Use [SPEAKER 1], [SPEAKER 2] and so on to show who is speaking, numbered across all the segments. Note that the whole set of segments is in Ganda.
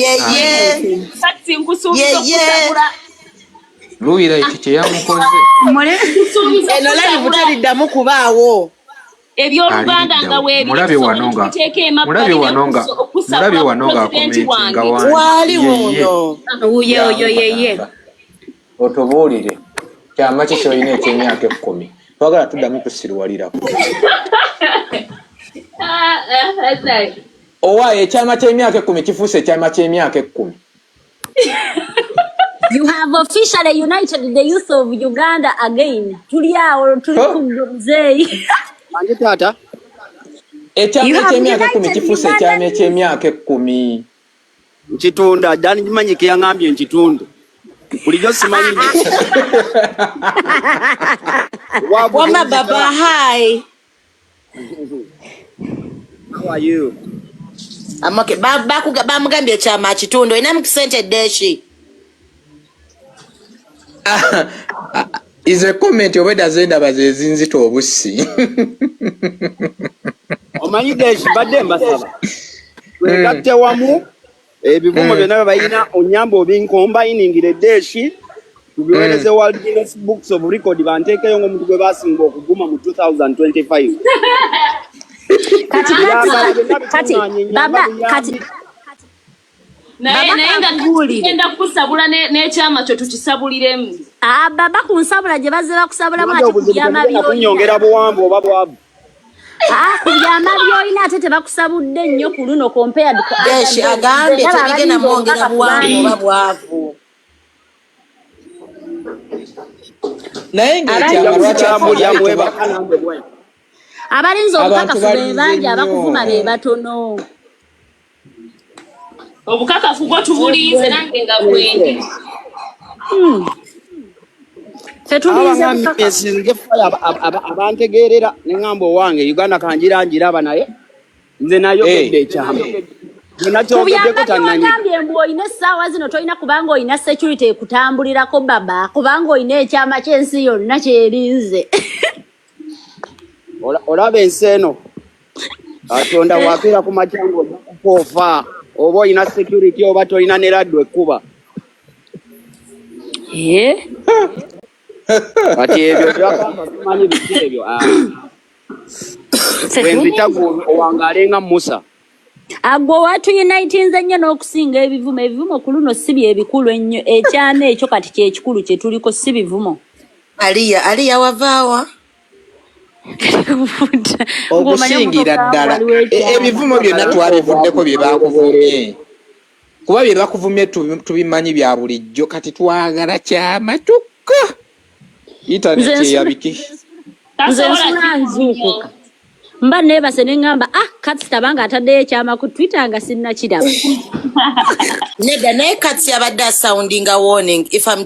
[SPEAKER 1] Yeye.
[SPEAKER 2] Kati nkusuubiza
[SPEAKER 1] Yeye.
[SPEAKER 2] okusabula.
[SPEAKER 3] Luwira kye yamukoze.
[SPEAKER 2] Nkusuubiza
[SPEAKER 1] Eno live
[SPEAKER 2] okusabula
[SPEAKER 1] teriddamu kubaawo.
[SPEAKER 2] Ebyoluganda nga weebiri
[SPEAKER 3] Mulabe wano nga
[SPEAKER 2] tubiteeka emabbali.
[SPEAKER 3] Mulabe wano nga mulabe wano nga
[SPEAKER 2] pulezidenti
[SPEAKER 3] akomentinga
[SPEAKER 2] wange.
[SPEAKER 3] wani.
[SPEAKER 1] Waali
[SPEAKER 3] Yeye.
[SPEAKER 1] wuno.
[SPEAKER 4] Wuyo oyo yeye.
[SPEAKER 3] Otubuulire kyama ki kyolina ekyemyaka 10, twagala tuddamu tusiruwalirako.
[SPEAKER 2] Ah, ah, ah,
[SPEAKER 3] Owaayo, ekyama ky'emyaka 10 kifuuse ekyama ky'emyaka 10.
[SPEAKER 4] You have officially united the youth of Uganda again. Tuli awo, tuli
[SPEAKER 3] Huh?
[SPEAKER 4] ku muzeeyi.
[SPEAKER 5] Manje taata.
[SPEAKER 3] Ekyama
[SPEAKER 4] You have
[SPEAKER 3] ekyemyaka 10
[SPEAKER 4] united
[SPEAKER 3] kifuuse
[SPEAKER 4] Uganda
[SPEAKER 3] ekyama
[SPEAKER 4] youth.
[SPEAKER 3] ekyemyaka 10.
[SPEAKER 5] Nkitunda dani manyike yaŋambye nkitunde bulijjo simanyi.
[SPEAKER 1] Wama baba, hi.
[SPEAKER 5] How are you?
[SPEAKER 1] I'm okay. Bamugambye ekyama kitundu, olinamu sente ddeeki.
[SPEAKER 3] Is a comment obwedda zendaba ze zinzita obussi.
[SPEAKER 5] Omanyi Deshi, mbadde mbasaba twegatte wamu, ebivumo byonna bye balina onyamba obinkombayiningira edeshi tubiweereze World Guinness Books of Record, banteekeyo ng'omuntu gwe basinga okuguma mu 2025.
[SPEAKER 4] Kati
[SPEAKER 5] Byagala byonna
[SPEAKER 4] kati
[SPEAKER 5] bikuŋŋaanye,
[SPEAKER 4] baba
[SPEAKER 5] nyamba
[SPEAKER 4] kati
[SPEAKER 5] buyambi.
[SPEAKER 2] Naye
[SPEAKER 4] Baba
[SPEAKER 2] naye nga
[SPEAKER 4] kankubuulire.
[SPEAKER 2] tugenda kukusabula n'ekyama kyo tukisabuliremu.
[SPEAKER 4] Ah, baba, ku nsabula gye bazze bakusabulamu
[SPEAKER 5] Kubanga
[SPEAKER 4] ate ku
[SPEAKER 5] obuzibu
[SPEAKER 4] byama
[SPEAKER 5] temugenda
[SPEAKER 4] by'olina.
[SPEAKER 5] kunnyongera buwanvu oba bwavu.
[SPEAKER 4] Ah, ku byama by'olina ate tebakusabudde nnyo ku luno compared ku other
[SPEAKER 1] Deshi
[SPEAKER 4] days.
[SPEAKER 1] agambye
[SPEAKER 4] Ndaba
[SPEAKER 1] tebigenda
[SPEAKER 4] abalinze
[SPEAKER 1] mwongera
[SPEAKER 4] obukakafu
[SPEAKER 1] buwanvu
[SPEAKER 4] bangi.
[SPEAKER 1] oba bwavu.
[SPEAKER 3] Naye ng'ekyama
[SPEAKER 4] Abalinze
[SPEAKER 3] lwaki
[SPEAKER 5] Kyamulya
[SPEAKER 3] abafaananyi
[SPEAKER 5] mwebaka nange bwe.
[SPEAKER 4] Abalinze
[SPEAKER 3] Abantu
[SPEAKER 4] obukakafu be
[SPEAKER 3] balinze
[SPEAKER 4] bangi,
[SPEAKER 3] nnyo.
[SPEAKER 4] abakuvuma be batono.
[SPEAKER 2] Obukakafu bwo tubulinze, nange nga bwendi.
[SPEAKER 4] Ffe tulinze
[SPEAKER 5] Abangambye
[SPEAKER 4] bukakafu.
[SPEAKER 5] nsinge faya abantegeerera ne ŋŋamba owange Uganda kanjira njiraba, naye nze nayogedde ekyama bwe
[SPEAKER 4] Ku
[SPEAKER 5] nakyogeddeko
[SPEAKER 4] byama
[SPEAKER 5] tannanyiga.
[SPEAKER 4] byewagambye mbu olina essaawa zino, tolina kubanga olina security ekutambulirako baba, kubanga olina ekyama ky'ensi yonna kyerinze.
[SPEAKER 5] Olaba ensi eno, Katonda bw'akeera ku makya ng'ojja kukoofa, oba olina security oba tolina, ne laddu ekkuba.
[SPEAKER 4] Eh?
[SPEAKER 5] Kati ebyo byakamba simanyi biki ebyo. Ah,
[SPEAKER 4] Ffe
[SPEAKER 5] bwe nzita
[SPEAKER 4] tulinze.
[SPEAKER 5] Owangaale nga Musa.
[SPEAKER 4] Agwo watuyunitinze nnyo n'okusinga ebivumo. Ebivumo ku luno si byebikulu ennyo, ekyama ekyo kati kyekikulu kye tuliko, si bivumo.
[SPEAKER 1] Aliya, Aliya, wavaawa?
[SPEAKER 3] Okusingira ddala ebivumo byonna twabivuddeko, bye bakuvumye, kuba bye bakuvumye tubimanyi bya bulijjo. Kati twagala kyama kyokka. Internet
[SPEAKER 4] Nze
[SPEAKER 3] eyabiki.
[SPEAKER 4] Nze
[SPEAKER 2] Tasobola.
[SPEAKER 4] nsula nzuukuka, mba neebase ne ŋŋamba, ah, kati tabanga ataddeyo ekyama ku Twitter nga sinnakiraba.
[SPEAKER 1] Nedda, naye kati abadde asoundinga warning. If I'm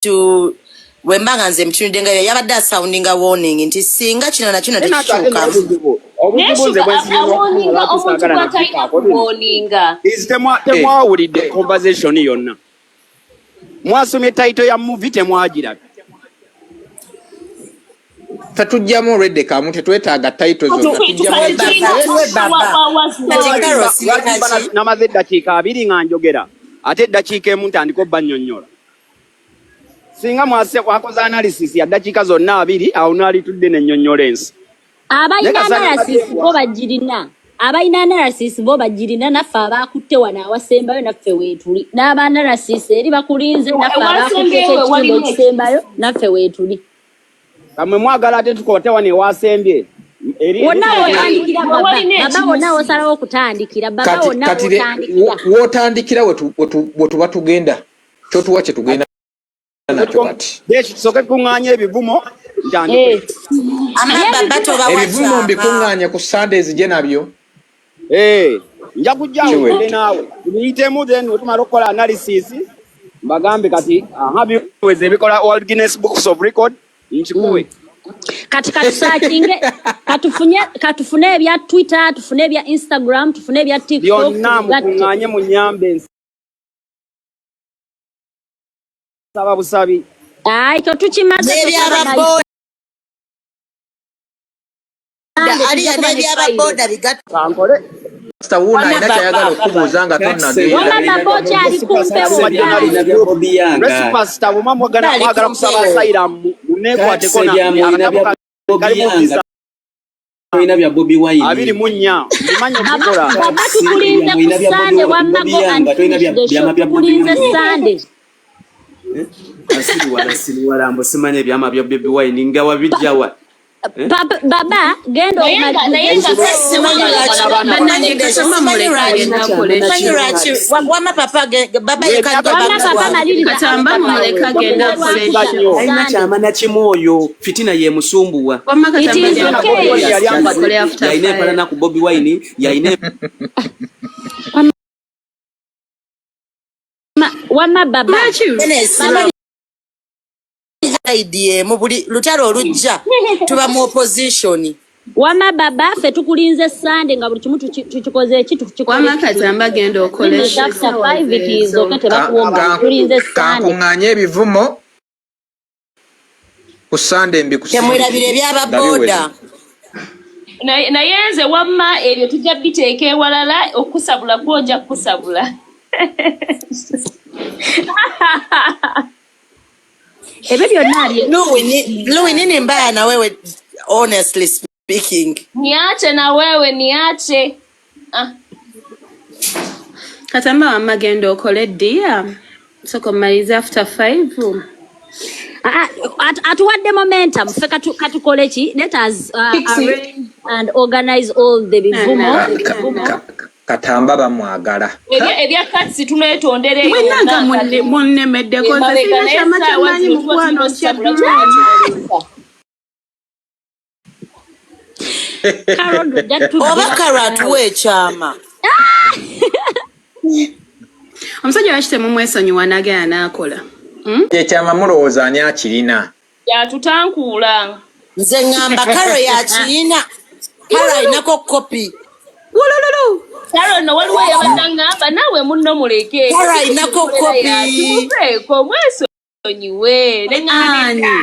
[SPEAKER 1] to bwe mba nga nze mutunudde nga yabadde asoundinga warning nti singa kino na kino
[SPEAKER 5] Naye ate
[SPEAKER 1] tekikyukamu.
[SPEAKER 5] obuzibu nze bwe nsinga okufuna
[SPEAKER 2] Awarninga
[SPEAKER 5] lwaki
[SPEAKER 2] omuntu
[SPEAKER 5] saagala
[SPEAKER 2] gwatalina
[SPEAKER 5] nakubikaako bino.
[SPEAKER 2] kuwarninga.
[SPEAKER 5] Is temwawulidde conversation yonna, mwasomye title ya movie, temwagirabye.
[SPEAKER 3] Ffe tujjamu olwedde kamu, tetwetaaga title zonna, tujjamu.
[SPEAKER 1] Tuwe baba. Kati Carlos,
[SPEAKER 5] Lwaki mba
[SPEAKER 1] kaki?
[SPEAKER 5] namaze eddakiika 20 nga njogera, ate eddakiika 1 ntandika obbannyonnyola? Singa mwase wakoze analysis ya ddakiika zonna 20, awo naalitudde nennyonnyola ensi.
[SPEAKER 4] Abalina
[SPEAKER 5] Naye kasana
[SPEAKER 4] analysis
[SPEAKER 5] bateekwa.
[SPEAKER 4] bo bagirina, abalina analysis bo bagirina. Naffe abakutte wano awasembayo naffe weetuli, n'aba analysis eri bakulinze. Naffe
[SPEAKER 2] Ewasembeyo
[SPEAKER 4] abakutteko
[SPEAKER 2] we
[SPEAKER 4] ekitundu
[SPEAKER 2] walimu
[SPEAKER 4] ekisembayo naffe weetuli.
[SPEAKER 5] Kamwe mwagala ate tukote wano ewasembye
[SPEAKER 4] Wonna wotandikira baba.
[SPEAKER 2] Walina
[SPEAKER 4] Baba,
[SPEAKER 2] ekimusi.
[SPEAKER 4] wonna wosalawo okutandikira baba,
[SPEAKER 3] Kati
[SPEAKER 4] wonna
[SPEAKER 3] kati
[SPEAKER 4] wotandikira.
[SPEAKER 3] Wotandikira wetuba tugenda, kyotuwa kyetugenda nakyo kati.
[SPEAKER 5] Deshi, tusooke tukuŋŋaanye ebivumo ntandike.
[SPEAKER 4] Eh.
[SPEAKER 1] Ama baba tobawa
[SPEAKER 3] Ebivumo
[SPEAKER 1] kyama.
[SPEAKER 3] mbikuŋŋaanye ku Sande ezije nabyo.
[SPEAKER 5] Eh, nja kujja awo
[SPEAKER 3] Kiwedde.
[SPEAKER 5] ngende naawe tubiyitemu, then wetumala okukola analysis mbagambe kati aha biweze ebikola World Guinness Books of Record nkikuwe.
[SPEAKER 4] Kati katusearchinge, katufunye, katufune ebya Twitter, tufune ebya Instagram, tufune ebya TikTok,
[SPEAKER 5] Byonna
[SPEAKER 4] tubigatte.
[SPEAKER 5] mukuŋŋaanye munyambe, nsaba busabi.
[SPEAKER 4] Ayi, kyo tukimaze.
[SPEAKER 1] N'ebyababoda.
[SPEAKER 4] Tujja
[SPEAKER 1] Aliya
[SPEAKER 4] kuba ne
[SPEAKER 1] n'ebyababoda bigatte.
[SPEAKER 5] Kankole.
[SPEAKER 3] Pastor wuuno alina kyayagala okubuuza nga tonnagenda.
[SPEAKER 4] Wamma baba okyali ku mpewo.
[SPEAKER 5] Pastor bwema mwagala kusaba asylum muneekwateko akatabo kalimu visa
[SPEAKER 6] Olina bya Bobi Wine.
[SPEAKER 5] 24 mbimanyi okukola.
[SPEAKER 4] Baba tukulinze ku Sande wamma go and finish the show. Tukulinze Sande.
[SPEAKER 6] Asiriwala siriwala mbu simanyi ebyama bya Bobi Wine nga wabijjawa.
[SPEAKER 4] Baba genda
[SPEAKER 1] wama papa baba you can go back to work.
[SPEAKER 2] Katamba mumuleka agenda akole show.
[SPEAKER 6] Alina kyama na kimu oyo fitina yemusumbuwa.
[SPEAKER 2] Wamma
[SPEAKER 4] It
[SPEAKER 2] Katamba
[SPEAKER 4] is
[SPEAKER 2] genda
[SPEAKER 4] okay.
[SPEAKER 2] akole after
[SPEAKER 6] Yalina
[SPEAKER 2] five.
[SPEAKER 6] empalana ku Bobi Wine, yalina
[SPEAKER 4] Wamma baba.
[SPEAKER 2] Lwaki?
[SPEAKER 1] Idea mu buli lutalo olujja tuba mu opposition.
[SPEAKER 4] Wamma baba ffe tukulinze Sande nga buli kimu tukikoze eki
[SPEAKER 2] Wamma Katamba genda okole show.
[SPEAKER 4] After five it is okay tebakuwomba tulinze Sande.
[SPEAKER 3] Kankuŋŋaanye ebivumo ku Sande
[SPEAKER 1] Temwerabira ebyaba boda.
[SPEAKER 2] Naye nze wamma ebyo tujja biteeka ewalala okusabula kwonja kukusabula.
[SPEAKER 4] Ebyo byonna
[SPEAKER 1] Louis, nini mbaya na wewe honestly speaking?
[SPEAKER 2] Niache na wewe niache. Ah.
[SPEAKER 7] Katamba wamma genda okole ddiya soko mmalize after 5.
[SPEAKER 4] Atuwadde momentum ffe katukole ki? Let us arrange and organize all the bivumo.
[SPEAKER 3] Katamba bamwagala.
[SPEAKER 2] Ebya Katsi tunetondera eyo.
[SPEAKER 7] Mwenna nga munnemeddeko nze sirina kyama kyamaanyi mukwano
[SPEAKER 1] Oba Karo atuwa ekyama.
[SPEAKER 7] Omusajja lwaki temumwesonyiwa n'agenda n'akola?
[SPEAKER 3] Ekyama mulowooza ani akirina?
[SPEAKER 2] Yatutankuula.
[SPEAKER 1] Nze ŋŋamba Karo yakirina. Karo alinako kopi.
[SPEAKER 7] Wulululu.
[SPEAKER 2] Karo nno waliwo eyabadde aŋŋamba naawe munno muleke.
[SPEAKER 1] Karo alinako kopi.
[SPEAKER 2] Tumuveeko mwesonyiwe.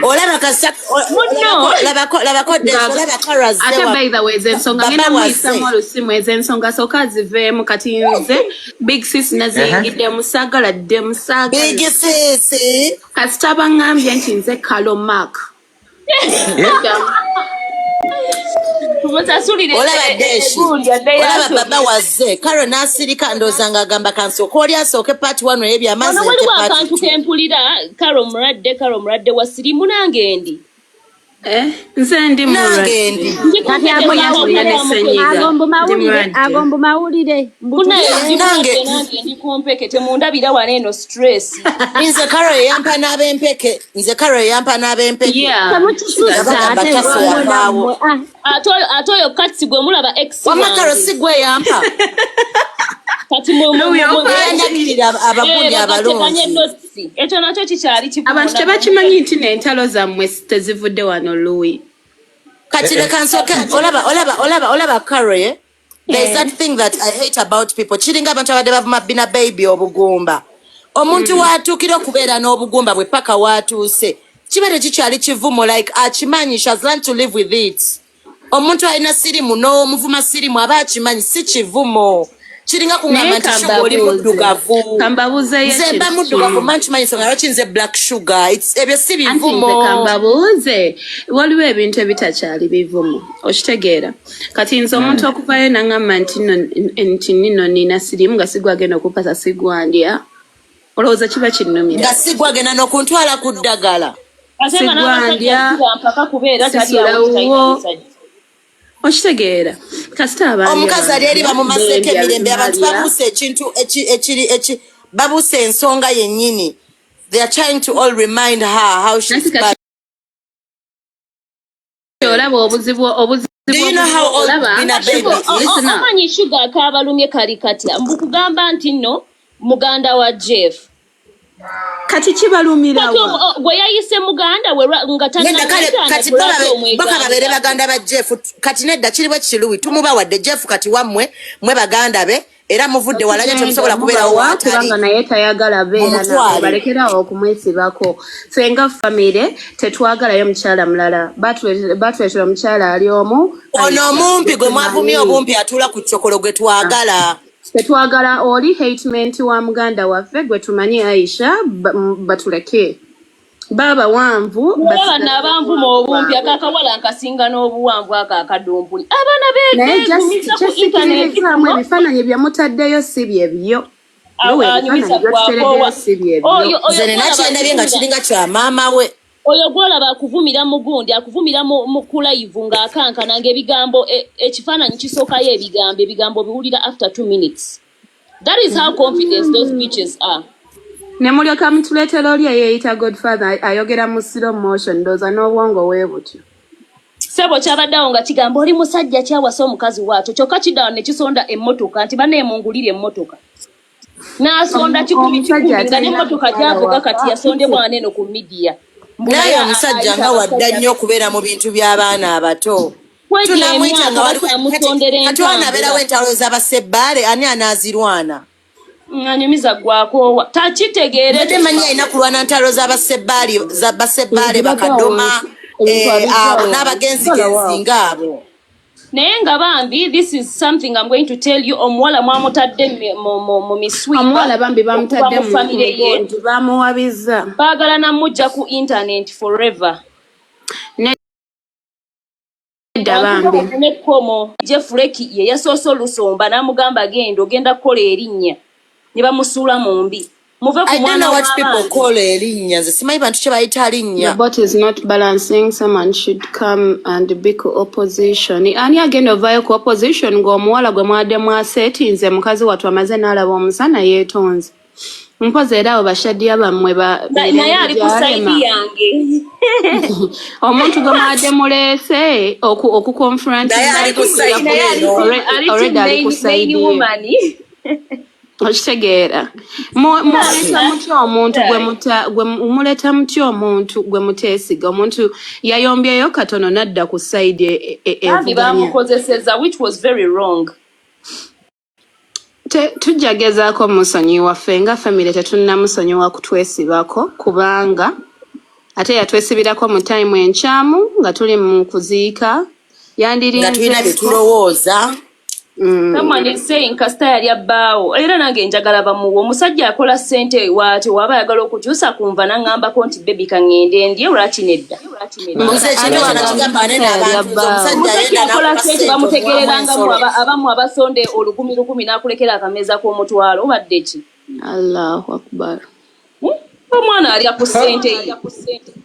[SPEAKER 1] Olaba kasa
[SPEAKER 2] Munno.
[SPEAKER 1] Labako olaba Karo azze
[SPEAKER 7] Ate by the way ez'ensonga
[SPEAKER 1] Baba
[SPEAKER 7] ngenda
[SPEAKER 1] wazze.
[SPEAKER 7] muyisamu olusimu ez'ensonga sooka ziveemu kati nze big sis naziyingiddemu saagala ddemu saagala.
[SPEAKER 1] Big sis.
[SPEAKER 7] Kasita baŋŋambye nti nze Carol Mark.
[SPEAKER 2] Tumusasulire
[SPEAKER 1] Olaba Deshi. Olaba baba wazze. Karo n'asirika ndowooza ng'agamba kansooke oli asooke part 1 ey'ebyamazzi
[SPEAKER 2] Wano waliwo
[SPEAKER 1] ate part
[SPEAKER 2] akantu
[SPEAKER 1] 2.
[SPEAKER 2] kempulira Karo mulwadde, Karo mulwadde wa sirimu nange ndi.
[SPEAKER 7] Nze ndi
[SPEAKER 1] Nange ndi.
[SPEAKER 4] Kati ago mbu mawulire, ago mbu mawulire.
[SPEAKER 2] Nange ndi kumpeke temundabira wano eno stress.
[SPEAKER 1] Nze Karo yeyampa n'ab'empeke. Nze Karo yeyampa n'ab'empeke.
[SPEAKER 4] Temukisusa
[SPEAKER 1] Yabagamba
[SPEAKER 4] ate
[SPEAKER 1] Kaso yavaawo.
[SPEAKER 2] Ate oyo Katsi gwe mulaba ex
[SPEAKER 1] Wamma
[SPEAKER 2] wange.
[SPEAKER 1] Karo si gwe yampa.
[SPEAKER 2] Kati mwe
[SPEAKER 1] Yandagirira abagundi abalungi.
[SPEAKER 2] Ekyo nakyo kikyali kivumo.
[SPEAKER 7] Abantu tebakimanyi nti n'entalo zammwe tezivudde wano Louis.
[SPEAKER 1] Kati leka nsooke olaba olaba olaba olaba Karo ye. There is that thing that I hate about people. Kiringa abantu abadde bavuma Bina Baby obugumba. Omuntu w'atuukira okubeera n'obugumba bwe paka w'atuuse. Kiba tekikyali kivumo like akimanyi she has learned to live with it. Omuntu alina sirimu n'omuvuma sirimu aba akimanyi si kivumo. Kiringa kugamba nti sugar oli muddugavu.
[SPEAKER 7] Kambabuuzeeyo
[SPEAKER 1] Nze mba
[SPEAKER 7] ekintu
[SPEAKER 1] muddugavu
[SPEAKER 7] kimu.
[SPEAKER 1] mba nkimanyi ensonga lwaki nze black sugar. Ebyo si
[SPEAKER 7] Anti nze
[SPEAKER 1] bivumo.
[SPEAKER 7] kambabuuze waliwo ebintu ebitakyali bivumo okitegeera kati nze omuntu okuvayo n'aŋŋamba nti nno nina sirimu nga sigwa agenda okumpasa sigwandya olowooza kiba kinnumira
[SPEAKER 1] Nga sigwa agenda n'okuntwala ku ddagala.
[SPEAKER 2] Ate nga n'abasajja
[SPEAKER 7] Sigwandya,
[SPEAKER 2] kibampaka kubeera tali awo
[SPEAKER 7] sisula
[SPEAKER 2] talina
[SPEAKER 7] wuwo.
[SPEAKER 2] musajja.
[SPEAKER 7] Okitegeera kasita abandya
[SPEAKER 1] Omukazi ali eri bamumazeeko
[SPEAKER 7] bendya
[SPEAKER 1] emirembe abantu
[SPEAKER 7] balya.
[SPEAKER 1] babuuse ekintu ekiri babuuse ensonga yennyini. They are trying to all remind her how she's
[SPEAKER 7] Nanti kati
[SPEAKER 1] bad.
[SPEAKER 7] olaba obuzibu obuzibu
[SPEAKER 1] Do you know how old
[SPEAKER 7] olaba
[SPEAKER 1] Bina Baby is?
[SPEAKER 7] Listen up.
[SPEAKER 2] Omanyi Sugar akaabalumye kali katya mbu kugamba nti nno muganda wa Jeff.
[SPEAKER 7] Kati kibalumira
[SPEAKER 2] Kati
[SPEAKER 7] wa?
[SPEAKER 2] gwe yayise muganda we nga
[SPEAKER 1] Nedda kale
[SPEAKER 2] tannamuganda
[SPEAKER 1] kati bo
[SPEAKER 2] lwaki
[SPEAKER 1] boka babeere
[SPEAKER 2] omwegamba?
[SPEAKER 1] baganda ba Jeff. Kati nedda kiri bwe kiruwi tumubawadde Jeff kati wammwe mwe baganda be Era muvudde wala nnyo,
[SPEAKER 7] Tugenda
[SPEAKER 1] temusobola kubeerawo
[SPEAKER 7] mubawa
[SPEAKER 1] waatali.
[SPEAKER 7] Kubanga naye tayagala beera nabo.
[SPEAKER 1] Mumutwale.
[SPEAKER 7] Balekerawo okumwesibako. Ffe nga famire tetwagalayo mukyala mulala. Batuleetera omukyala ali omu.
[SPEAKER 1] Ono
[SPEAKER 7] Aisha,
[SPEAKER 1] omumpi gwe mwavumye
[SPEAKER 7] tetumanyi.
[SPEAKER 1] obumpi atuula ku kyokolo gwe twagala.
[SPEAKER 7] Tetwagala oli hatement wa muganda waffe gwe tumanyi Aisha. Batuleke baaba wanvu.
[SPEAKER 2] Olaba
[SPEAKER 7] Basigale
[SPEAKER 2] naabanvuma
[SPEAKER 7] buwanvu
[SPEAKER 2] obumpi.
[SPEAKER 7] bwabwe.
[SPEAKER 2] Akakawala nkasinga n'obuwanvu, ako akadumpuli. Abaana
[SPEAKER 7] Naye
[SPEAKER 2] beegumiza ku intaneti
[SPEAKER 7] kyesikirizaamu
[SPEAKER 2] kuno.
[SPEAKER 7] Ebifaananyi bye mutaddeyo si byebyo. Luwe,
[SPEAKER 2] Anyumiza
[SPEAKER 7] ebifaananyi by'otutereddeyo
[SPEAKER 2] gwakoowa
[SPEAKER 7] si byebyo.
[SPEAKER 2] Oyo oyo
[SPEAKER 1] Nze nina
[SPEAKER 2] gwolaba
[SPEAKER 1] kyendabye nga
[SPEAKER 2] akuvumira
[SPEAKER 1] kiringa kya maama we.
[SPEAKER 2] Oyo gwolaba akuvumira mu gundi, akuvumira mu ku live ng'akankana ng'ebigambo ekifaananyi kisookayo ebigambo, ebigambo biwulira after 2 minutes. That is how confident those bitches are.
[SPEAKER 7] Ne mulyoka mutuleetera oli eyeeyita Godfather ayogera mu slow motion, ndowooza n'obwongo bwe butyo.
[SPEAKER 2] Sebo, kyabaddeawo nga kigamba oli musajja kyawasa omukazi waakyo, kyokka kiddawo ne kisonda emmotoka nti banneemungulire emmotoka, n'asonda 100
[SPEAKER 7] Omusajja
[SPEAKER 2] 100 nga
[SPEAKER 7] atalina
[SPEAKER 2] n'emmotoka
[SPEAKER 7] mukyala
[SPEAKER 2] gy'avuga kati
[SPEAKER 7] wafa.
[SPEAKER 2] yasondebwa neno ku media. Mbu
[SPEAKER 1] Naye
[SPEAKER 2] naye
[SPEAKER 1] omusajja
[SPEAKER 2] ayita
[SPEAKER 1] nga wadda
[SPEAKER 2] abasajja
[SPEAKER 1] nnyo okubeera mu bintu by'abaana abato.
[SPEAKER 2] Kwegyo
[SPEAKER 1] Tunamuyita
[SPEAKER 2] emyaka
[SPEAKER 1] nga waliwo kati
[SPEAKER 2] bakyamusondera
[SPEAKER 1] kati wanaabeerawo
[SPEAKER 2] entambula.
[SPEAKER 1] Entalo z'abasebbaale, ani anaazirwana?
[SPEAKER 2] Anyumiza gwakoowa takitegeera.
[SPEAKER 1] Mbadde
[SPEAKER 2] Ekyo.
[SPEAKER 1] manyi alina kulwana ntalo z'abasebbaale, za basebbaale.
[SPEAKER 7] Ebintu
[SPEAKER 1] Bakadoma.
[SPEAKER 7] ebintu
[SPEAKER 1] Abo
[SPEAKER 7] abijjawo
[SPEAKER 1] n'abagenzigenzi
[SPEAKER 7] waawo.
[SPEAKER 1] Ng'abo.
[SPEAKER 2] Naye nga bambi, this is something I'm going to tell you, omuwala mwamutadde mu miswipa
[SPEAKER 7] Omuwala bambi
[SPEAKER 2] okuva
[SPEAKER 7] bamutadde
[SPEAKER 2] mu
[SPEAKER 7] mu
[SPEAKER 2] famire ye.
[SPEAKER 7] mugonzi, bamuwabiza.
[SPEAKER 2] Baagala namujja ku internet forever.
[SPEAKER 7] Nedda
[SPEAKER 2] Bantu
[SPEAKER 7] bambi.
[SPEAKER 2] Bafune ekkomo. Jeff Reki ye yasoose olusomba n'amugamba genda ogenda kukola erinnya, ne bamusuula mu mbi. Muve ku
[SPEAKER 1] I don't
[SPEAKER 2] mwana
[SPEAKER 1] know what people
[SPEAKER 2] w'abandi.
[SPEAKER 1] call erinnya. Nze simanyi bantu kye bayita
[SPEAKER 7] The
[SPEAKER 1] linnya.
[SPEAKER 7] boat is not balancing. Someone should come and be ku opposition. Ani agenda ovaayo ku opposition ng'omuwala gwe mwadde mwaseetinze, mukazi wattu amaze n'alaba omusana yeetonze. Mpozi era abo bashadiya bammwe ba
[SPEAKER 2] Naye
[SPEAKER 7] mirembe
[SPEAKER 2] ali ku side
[SPEAKER 7] gyalema.
[SPEAKER 2] yange.
[SPEAKER 7] Omuntu gwe mwadde muleese
[SPEAKER 1] Naye ali ku
[SPEAKER 7] okuconfrontinga
[SPEAKER 1] side
[SPEAKER 2] Naye ali
[SPEAKER 1] eno.
[SPEAKER 2] ali
[SPEAKER 7] already
[SPEAKER 2] team
[SPEAKER 7] ali ku
[SPEAKER 2] main
[SPEAKER 7] side ye.
[SPEAKER 2] woman.
[SPEAKER 7] Okitegeera? Muleeta mutya omuntu gwe muta gwe muleeta mutya omuntu gwe muteesiga, omuntu yayombyeyo katono n'adda ku side
[SPEAKER 2] Bambi
[SPEAKER 7] evuganya?
[SPEAKER 2] bamukozeseza, which was very wrong.
[SPEAKER 7] Tujja gezaako musonyiwa. Ffe nga famire tetunnamusonyiwa kutwesibako, kubanga ate yatwesibirako mu time enkyamu nga tuli mu kuziika.
[SPEAKER 1] Nga tulina bye
[SPEAKER 7] Yandirinzeeko.
[SPEAKER 1] tulowooza.
[SPEAKER 2] Someone is saying kasita yali abbaawo, era nange njagala bamuwa. Omusajja akola ssente waate waaba ayagala okukyusa kunva naŋŋambako nti baby kaŋŋende ndye, lwaki nedda?
[SPEAKER 1] Nze ekintu ekyo nakigamba nene abantu, nze omusajja
[SPEAKER 2] Omusajja
[SPEAKER 1] ayenda
[SPEAKER 2] akola
[SPEAKER 1] n'akuba
[SPEAKER 2] ssente
[SPEAKER 1] ssente omuwamu
[SPEAKER 2] bamutegererangamu
[SPEAKER 1] ensolo.
[SPEAKER 2] Abamu abasonde olukumi lukumi n'akulekera akameeza k'omutwalo, obadde ki?
[SPEAKER 7] Allahu akbar.
[SPEAKER 2] Hmm? Omwana alya ku ssente ye.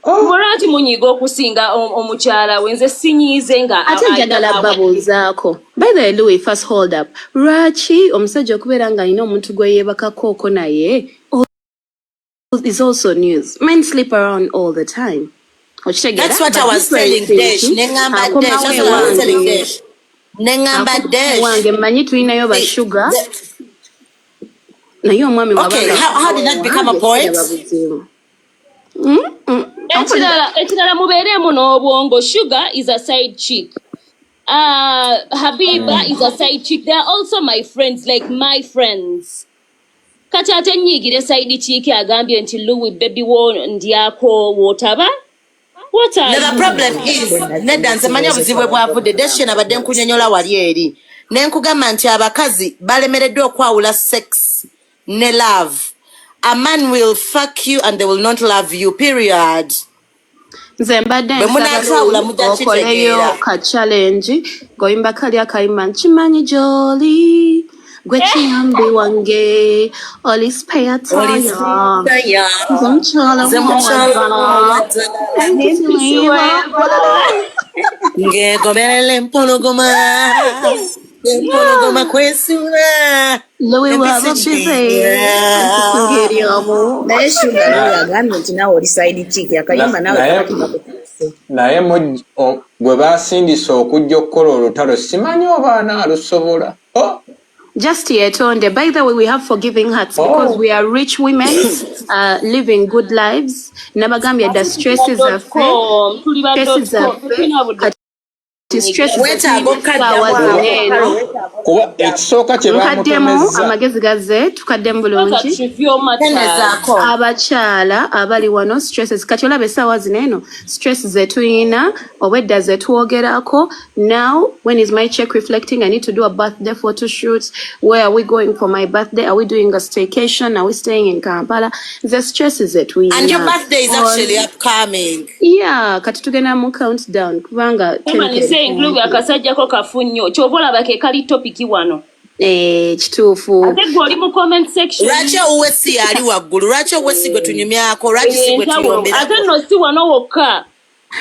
[SPEAKER 2] Lwaki munyiiga okusinga omukyala we? Nze sinyiize nga
[SPEAKER 7] Ate njagala babuuzaako, by the way, Louis, first hold up, lwaki omusajja okubeera ng'alina omuntu gwe yeebakako naye is also news? Men sleep around all the time, okitegeera?
[SPEAKER 1] That's what I
[SPEAKER 7] But
[SPEAKER 1] was telling
[SPEAKER 7] difference
[SPEAKER 1] Desh.
[SPEAKER 7] nti
[SPEAKER 1] Neŋŋamba Desh.
[SPEAKER 7] akomawo
[SPEAKER 1] That's what I was telling
[SPEAKER 7] ewange.
[SPEAKER 1] Desh. Neŋŋamba
[SPEAKER 7] Akomawo
[SPEAKER 1] Desh.
[SPEAKER 7] ewange, mmanyi tulinayo bashuga, naye omwami
[SPEAKER 1] Okay,
[SPEAKER 7] wabanga
[SPEAKER 1] how did that become a
[SPEAKER 7] ewange
[SPEAKER 1] point?
[SPEAKER 7] siraba buzibu.
[SPEAKER 2] Ekirala, mubeereemu n'obwongo. Sugar is a side chick, Habiba is a side chick. They are also my friends, like my friends. Kati ate nyiigire side chick agambye nti Louis baby wo ndyako wootaba. What are
[SPEAKER 1] Now the
[SPEAKER 2] you?
[SPEAKER 1] problem is, nedda, nze manya obuzibu bwe bwavudde. Desh, nabadde nkunyonyola wali eri ne nkugamba nti abakazi balemereddwa okwawula sex ne love. A man will fuck you and they will not love you, period.
[SPEAKER 7] Nze mbadde
[SPEAKER 1] Bwe
[SPEAKER 7] nsaba
[SPEAKER 1] munaatwawula
[SPEAKER 7] Louis
[SPEAKER 1] mujja
[SPEAKER 7] okoleyo
[SPEAKER 1] kitegeera.
[SPEAKER 7] ka challenge ng'oyimba kali akayimba nkimanyi gy'oli gwe kiyambi wange oli spare
[SPEAKER 1] Oli
[SPEAKER 7] tire.
[SPEAKER 1] spare.
[SPEAKER 7] Nze mukyala
[SPEAKER 1] Nze mukyala
[SPEAKER 7] muwaddala.
[SPEAKER 1] Muwaddala. Ng'egoberera empologoma, empologoma kwesula.
[SPEAKER 7] Louis waba
[SPEAKER 1] Empisi
[SPEAKER 7] busy
[SPEAKER 1] kinya.
[SPEAKER 7] ngeri omu.
[SPEAKER 8] Naye Sugar, Louis agambye nti naawe oli side chick, akayimba naawe
[SPEAKER 3] Naye
[SPEAKER 8] kaba tekakutuuse.
[SPEAKER 3] Naye gwe basindise okujja okukola olutalo, simanyi oba anaalusobola. Oh!
[SPEAKER 7] Just yetonde. By the way, we have forgiving hearts because we are rich women living good lives. Nabagambye the stresses zaffe,
[SPEAKER 2] Com tuli ba
[SPEAKER 7] stresses
[SPEAKER 2] dot com
[SPEAKER 7] zaffe
[SPEAKER 2] tetulina budde.
[SPEAKER 7] Stress
[SPEAKER 1] Weetaaga
[SPEAKER 7] zetulina
[SPEAKER 1] okukaddamu
[SPEAKER 7] essaawa
[SPEAKER 1] awo.
[SPEAKER 7] zino eno.
[SPEAKER 3] Kuba ekisooka kye
[SPEAKER 7] Nkaddemu
[SPEAKER 3] bamutomezza
[SPEAKER 7] amagezi gazze, tukaddemu bulungi.
[SPEAKER 1] Kendezaako.
[SPEAKER 7] Abakyala abali wano, stresses kati olaba essaawa zino eno, stress zetulina obwedda zetwogerako. Now, when is my check reflecting? I need to do a birthday photo shoot. Where are we going for my birthday? Are we doing a staycation? Are we staying in Kampala? The stress
[SPEAKER 1] And your
[SPEAKER 7] zetulina
[SPEAKER 1] birthday is actually upcoming.
[SPEAKER 7] Yeah, kati tugenda mu countdown kubanga
[SPEAKER 2] Luwi akasajjako kafu nnyo, kyova olaba ke kali topic wano.
[SPEAKER 7] Eh, kituufu.
[SPEAKER 2] Ate gwe oli mu comment section.
[SPEAKER 1] Lwaki owuwe si yali waggulu? Lwaki owuwe si gwe tunyumyako? Lwaki si gwe
[SPEAKER 2] Entawulo.
[SPEAKER 1] tuyomberako?
[SPEAKER 2] Ate nno si wano wokka,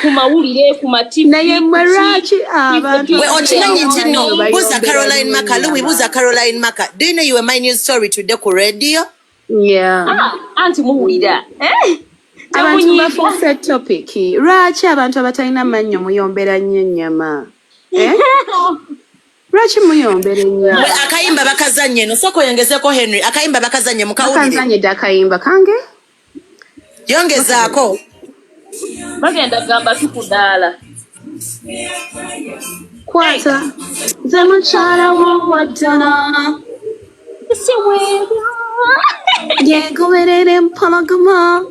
[SPEAKER 2] ku mawulire, ku ma TV.
[SPEAKER 7] Naye mmwe lwaki abantu
[SPEAKER 1] Gwe okimanyi nti nno
[SPEAKER 7] bayombera
[SPEAKER 1] buuza Caroline Maka. Louis, buuza Caroline Maka, do you know you were my news story today ku radio?
[SPEAKER 7] Yeah.
[SPEAKER 2] Ah, anti muwulira. Eh,
[SPEAKER 7] abantu
[SPEAKER 2] temunyiiga.
[SPEAKER 7] Bafuuse topic. Lwaki abantu abatalina mannyo muyombera nnyo ennyama? Eh? Lwaki muyombera
[SPEAKER 1] Gwe
[SPEAKER 7] ennyama?
[SPEAKER 1] Akayimba bakazannye eno, sooka oyongezeko. Henry, akayimba bakazannye, mukawulire.
[SPEAKER 7] Bakanzanyidde akayimba kange.
[SPEAKER 1] Yongezaako.
[SPEAKER 2] Bagenda gamba tukudaala.
[SPEAKER 7] Kwata nze mukyala wowaddala yegoberera empologoma.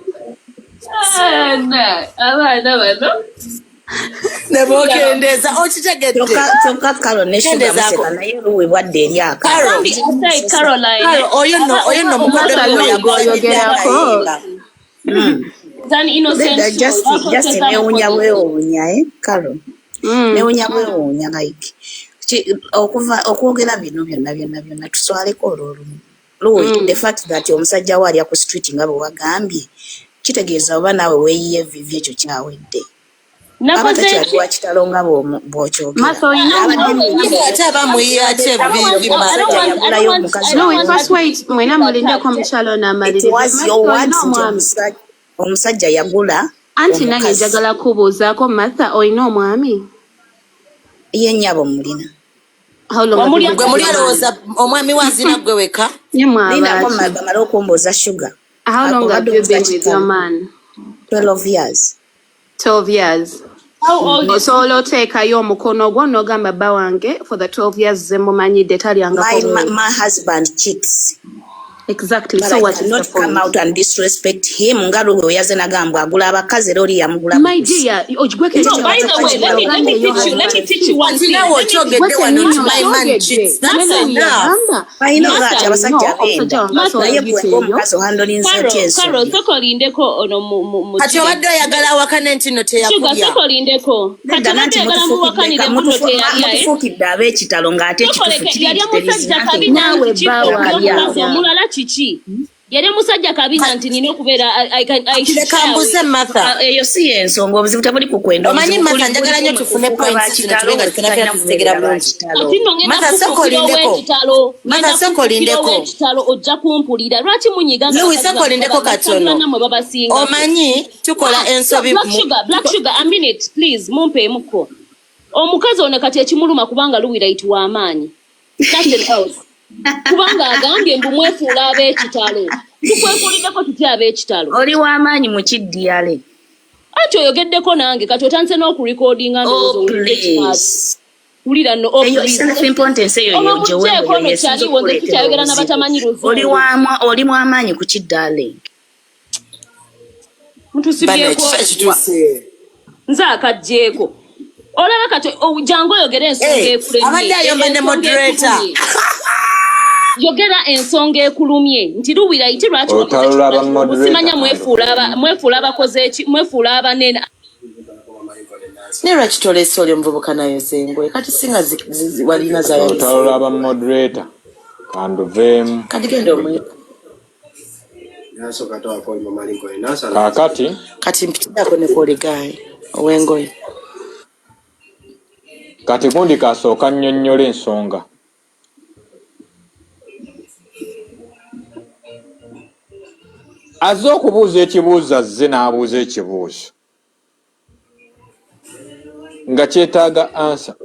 [SPEAKER 2] Abaana bano.
[SPEAKER 1] Ne bokendeeza, okitegedde?
[SPEAKER 8] Kyokka Karo ne Shuga
[SPEAKER 1] Kendezaako.
[SPEAKER 8] museka, naye Luwi bwadde eri aka.
[SPEAKER 1] Karo.
[SPEAKER 2] Bambi, aside Caroline.
[SPEAKER 1] Karo, oyo nno mukoddomi
[SPEAKER 7] Martha
[SPEAKER 1] we
[SPEAKER 7] Louis
[SPEAKER 1] yakuzannyidde
[SPEAKER 7] gw'oyogerako.
[SPEAKER 1] akayimba.
[SPEAKER 2] An innocent
[SPEAKER 8] Nedda,
[SPEAKER 2] soul.
[SPEAKER 8] just
[SPEAKER 2] Bakozesa
[SPEAKER 8] newunya
[SPEAKER 2] mukozesa.
[SPEAKER 8] bwewuunya, eh, Karo, newunya bwewuunya, like okuva okwogera bino byonna byonna byonna, tuswaleko olwolumu. Louis, the fact that omusajja we alya ku street nga bwe wagambye, kitegeeza oba naawe weeyiye evvivi, ekyo kyawedde, aba
[SPEAKER 2] Nakoze
[SPEAKER 8] takyali
[SPEAKER 2] ki?
[SPEAKER 8] wa kitalo nga bw'okyogera.
[SPEAKER 7] Martha, olina
[SPEAKER 8] Abadde
[SPEAKER 7] omwami?
[SPEAKER 1] Ate aba muyiye ate evviivi?
[SPEAKER 2] I don't
[SPEAKER 8] omusajja
[SPEAKER 2] want, I
[SPEAKER 8] yagulayo
[SPEAKER 2] don't want,
[SPEAKER 8] omukazi
[SPEAKER 2] I don't
[SPEAKER 7] Louis,
[SPEAKER 2] want
[SPEAKER 7] first wait, mwena mulindeko omukyala ono
[SPEAKER 8] It
[SPEAKER 7] amalirize.
[SPEAKER 8] was
[SPEAKER 7] Martha,
[SPEAKER 8] your
[SPEAKER 7] olina
[SPEAKER 8] words nti
[SPEAKER 7] omwami?
[SPEAKER 8] omusajja yagula
[SPEAKER 7] Anti nange
[SPEAKER 8] omukazi.
[SPEAKER 7] njagala kubuuzaako. Martha, olina omwami?
[SPEAKER 8] Ye nnyabo, mulina.
[SPEAKER 7] How long have you
[SPEAKER 2] Wamulya
[SPEAKER 7] been
[SPEAKER 1] Gwe
[SPEAKER 7] with
[SPEAKER 1] muli
[SPEAKER 7] your man?
[SPEAKER 1] alowooza omwami wazina gwe weka.
[SPEAKER 7] Ye
[SPEAKER 8] Lindako
[SPEAKER 7] mwabaaki?
[SPEAKER 8] bamale okumbuuza, Sugar.
[SPEAKER 7] How long have
[SPEAKER 8] Obadde
[SPEAKER 7] you been
[SPEAKER 8] obuuza
[SPEAKER 7] with your
[SPEAKER 8] kikalo.
[SPEAKER 7] man?
[SPEAKER 8] 12 years.
[SPEAKER 7] 12 years.
[SPEAKER 2] How old is
[SPEAKER 7] Osobola oteekayo omukono gwo n'ogamba, bba wange for the 12 years ze mumanyidde talyangako bweru?
[SPEAKER 8] My husband cheats.
[SPEAKER 7] Exactly.
[SPEAKER 8] But
[SPEAKER 7] So
[SPEAKER 8] I
[SPEAKER 7] what is the
[SPEAKER 8] cannot come
[SPEAKER 7] point?
[SPEAKER 8] out and disrespect him nga Luwi we yazze nagamba agula abakazi era oli yamugula
[SPEAKER 7] My
[SPEAKER 8] buguzi.
[SPEAKER 7] dear, ogweke
[SPEAKER 2] No, by the way, let me teach you, let me teach you one
[SPEAKER 1] Kati
[SPEAKER 2] thing.
[SPEAKER 1] naawe
[SPEAKER 2] Let me teach
[SPEAKER 1] okyogedde wano nti my man
[SPEAKER 7] okyogedde.
[SPEAKER 1] cheats, that's
[SPEAKER 7] Nene
[SPEAKER 1] enough.
[SPEAKER 7] yagamba
[SPEAKER 8] I know
[SPEAKER 2] Martha,
[SPEAKER 8] that
[SPEAKER 7] no
[SPEAKER 8] abasajja
[SPEAKER 7] omusajja
[SPEAKER 8] benda,
[SPEAKER 7] wange
[SPEAKER 2] Martha,
[SPEAKER 7] asobola
[SPEAKER 8] naye
[SPEAKER 7] okuyita
[SPEAKER 8] gwe
[SPEAKER 7] eyo.
[SPEAKER 8] ng'omukazi ohandolinze
[SPEAKER 2] Karo,
[SPEAKER 8] otya
[SPEAKER 2] Karo,
[SPEAKER 8] ensobi?
[SPEAKER 2] sooka olindeko ono mu
[SPEAKER 1] Kati
[SPEAKER 2] kiri.
[SPEAKER 1] obadde oyagala awakane nti nno
[SPEAKER 2] Sugar,
[SPEAKER 1] teyakulya?
[SPEAKER 2] sooka olindeko. Kati
[SPEAKER 8] Nedda
[SPEAKER 2] obadde
[SPEAKER 8] nanti
[SPEAKER 2] oyagala muwakanire mbuno teyalya, eh?
[SPEAKER 8] mutufuukidde ab'ekitalo ng'ate ekituufu
[SPEAKER 2] Tokoleke,
[SPEAKER 8] kiri
[SPEAKER 2] yalya
[SPEAKER 8] nti there is
[SPEAKER 2] musajja
[SPEAKER 8] nothing
[SPEAKER 2] kabina
[SPEAKER 7] Naawe
[SPEAKER 2] nti
[SPEAKER 7] bba
[SPEAKER 2] kibbo
[SPEAKER 7] wange
[SPEAKER 2] omukazi
[SPEAKER 7] alya.
[SPEAKER 2] omulala kiki? Yali musajja kabina nti nina okubeera I should
[SPEAKER 1] Leka
[SPEAKER 2] share
[SPEAKER 1] mbuze
[SPEAKER 2] with
[SPEAKER 1] Martha.
[SPEAKER 8] Ah, eyo si yensonga, obuzibu tebuli ku kwenda.
[SPEAKER 1] Omanyi
[SPEAKER 8] Obuzibu
[SPEAKER 1] Martha,
[SPEAKER 8] kuli
[SPEAKER 1] njagala nnyo
[SPEAKER 8] kuliku
[SPEAKER 1] tufune
[SPEAKER 8] kufuuka
[SPEAKER 1] points zino
[SPEAKER 8] bakitalo
[SPEAKER 1] tube nga ffena ffena
[SPEAKER 8] wetutalina
[SPEAKER 1] tuzitegera
[SPEAKER 8] kubeerera
[SPEAKER 1] bulungi.
[SPEAKER 8] bakitalo.
[SPEAKER 2] Kati nno ngenda
[SPEAKER 1] Martha, sooka
[SPEAKER 2] kufuukira
[SPEAKER 1] olindeko.
[SPEAKER 2] ow'ekitalo.
[SPEAKER 1] Martha,
[SPEAKER 2] Ngenda
[SPEAKER 1] sooka
[SPEAKER 2] kufuukira
[SPEAKER 1] olindeko.
[SPEAKER 2] ow'ekitalo, ojja kumpulira. Lwaki munyiiga nga
[SPEAKER 1] Louis,
[SPEAKER 2] abakazi
[SPEAKER 1] sooka olindeko katono.
[SPEAKER 2] nammwe babasingako?
[SPEAKER 1] Omanyi tukola
[SPEAKER 2] Ah,
[SPEAKER 1] ensobi
[SPEAKER 2] Black Sugar, Black Sugar, a minute, please, mumpeemuko. Omukazi ono kati ekimuluma kubanga Luwilight w'amaanyi. Nothing else. Kubanga agambye mbu mwefuula ab'ekitalo. Tukwefuuliddeko tutya ab'ekitalo?
[SPEAKER 8] Oli w'amaanyi mu kiddiyale.
[SPEAKER 2] Anti oyogeddeko nange, kati otandise n'okurecordinga, ndowooza
[SPEAKER 8] Oh,
[SPEAKER 2] owulidde ekikazi.
[SPEAKER 8] please.
[SPEAKER 2] Wulira nno, oh
[SPEAKER 8] Eyo
[SPEAKER 2] please.
[SPEAKER 8] self importance eyo
[SPEAKER 2] Olwo
[SPEAKER 8] yo gyeweewo
[SPEAKER 2] muggyeko
[SPEAKER 8] yo
[SPEAKER 2] nno
[SPEAKER 8] yesinza
[SPEAKER 2] kyaliwo, nze
[SPEAKER 8] okukuleetera
[SPEAKER 2] sikyayogera
[SPEAKER 8] obuzibu.
[SPEAKER 2] n'abatamanyi
[SPEAKER 8] Oli
[SPEAKER 2] luzungu.
[SPEAKER 8] oli w'amaanyi ku ki, darling?
[SPEAKER 1] Bano
[SPEAKER 2] Mutusibyeko
[SPEAKER 1] ekifo ekituuse.
[SPEAKER 2] Nze akaggyeko. Olaba kati jangu oyogere ensonga
[SPEAKER 1] Eh,
[SPEAKER 2] ekulemye.
[SPEAKER 1] abadde ayomba ne
[SPEAKER 2] Ensonga
[SPEAKER 1] moderator.
[SPEAKER 2] ekulumye. Yogera ensonga ekulumye nti Luwilight lwaki wakoze
[SPEAKER 3] Olutalo lw'aba
[SPEAKER 2] kino?
[SPEAKER 3] moderator.
[SPEAKER 2] Simanya mwefuula abakoze eki, mwefuula abanene.
[SPEAKER 1] Naye lwaki toleese oli omuvubuka nayo zengoye? Kati singa walina
[SPEAKER 3] Olutalo
[SPEAKER 1] zayabise.
[SPEAKER 3] lw'aba moderator kanduveemu.
[SPEAKER 1] Kati genda omu
[SPEAKER 3] Kaakati
[SPEAKER 1] Kati mpitirako ne kwoligayi ow'engoye.
[SPEAKER 3] Kati gundi kasooka nnyonnyola ensonga. Azze okubuuza ekibuuzo, azze n'abuuza ekibuuzo nga kyetaaga answer.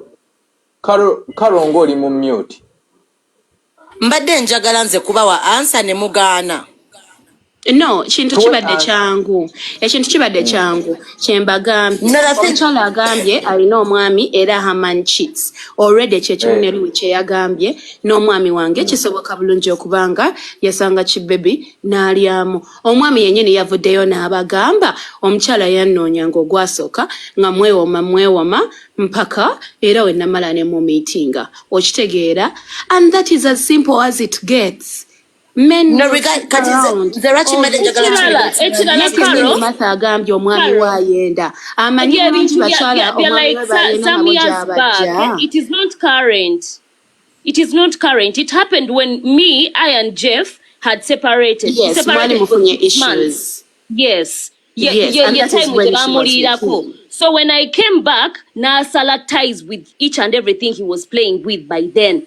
[SPEAKER 3] Karo, ng'oli mu mute.
[SPEAKER 1] Mbadde njagala nze kubawa answer ne mugaana.
[SPEAKER 7] No, kintu
[SPEAKER 9] Tuwe
[SPEAKER 7] kibadde
[SPEAKER 9] answer.
[SPEAKER 7] kyangu, ekintu kibadde kyangu kyembagambye.
[SPEAKER 1] No, the thing
[SPEAKER 7] Omukyala agambye alina omwami era her man cheats already, kyekimu ne Louis kyeyagambye n'omwami wange. Kisoboka bulungi okubanga yasanga kibebi n'alyamu. Omwami yennyini yavuddeyo n'abagamba, omukyala yannoonya ng'ogwasooka nga mwewoma mwewoma mpaka era we namala ne mu meetinga, okitegeera? And that is as simple as it gets. Men
[SPEAKER 1] No
[SPEAKER 7] will
[SPEAKER 1] regard
[SPEAKER 7] sit
[SPEAKER 1] kati nze
[SPEAKER 7] around.
[SPEAKER 1] nze lwaki mbadde njagala
[SPEAKER 2] Ekirala, ekirala,
[SPEAKER 7] Ye kennyini
[SPEAKER 2] Carol,
[SPEAKER 7] Martha agambye omwami
[SPEAKER 2] Carol,
[SPEAKER 7] we ayenda, amanyi
[SPEAKER 2] ebyo
[SPEAKER 7] bulungi
[SPEAKER 2] ebintu bya
[SPEAKER 7] bakyala
[SPEAKER 2] bya
[SPEAKER 7] omwami
[SPEAKER 2] like
[SPEAKER 7] we bayenda
[SPEAKER 2] some
[SPEAKER 7] nabo
[SPEAKER 2] years back,
[SPEAKER 7] gy'abajja.
[SPEAKER 2] It is not current. It is not current. It happened when me, I and Jeff had separated. We
[SPEAKER 7] Yes, mwali
[SPEAKER 2] separated for
[SPEAKER 7] mufunye
[SPEAKER 2] 6 months.
[SPEAKER 7] issues.
[SPEAKER 2] Yes. Ye,
[SPEAKER 7] Yes,
[SPEAKER 2] ye,
[SPEAKER 7] and
[SPEAKER 2] ye
[SPEAKER 7] that is
[SPEAKER 2] time
[SPEAKER 7] when she was with
[SPEAKER 2] gye bamuliirako.
[SPEAKER 7] him.
[SPEAKER 2] So when I came back, n'asala ties with each and everything he was playing with by then.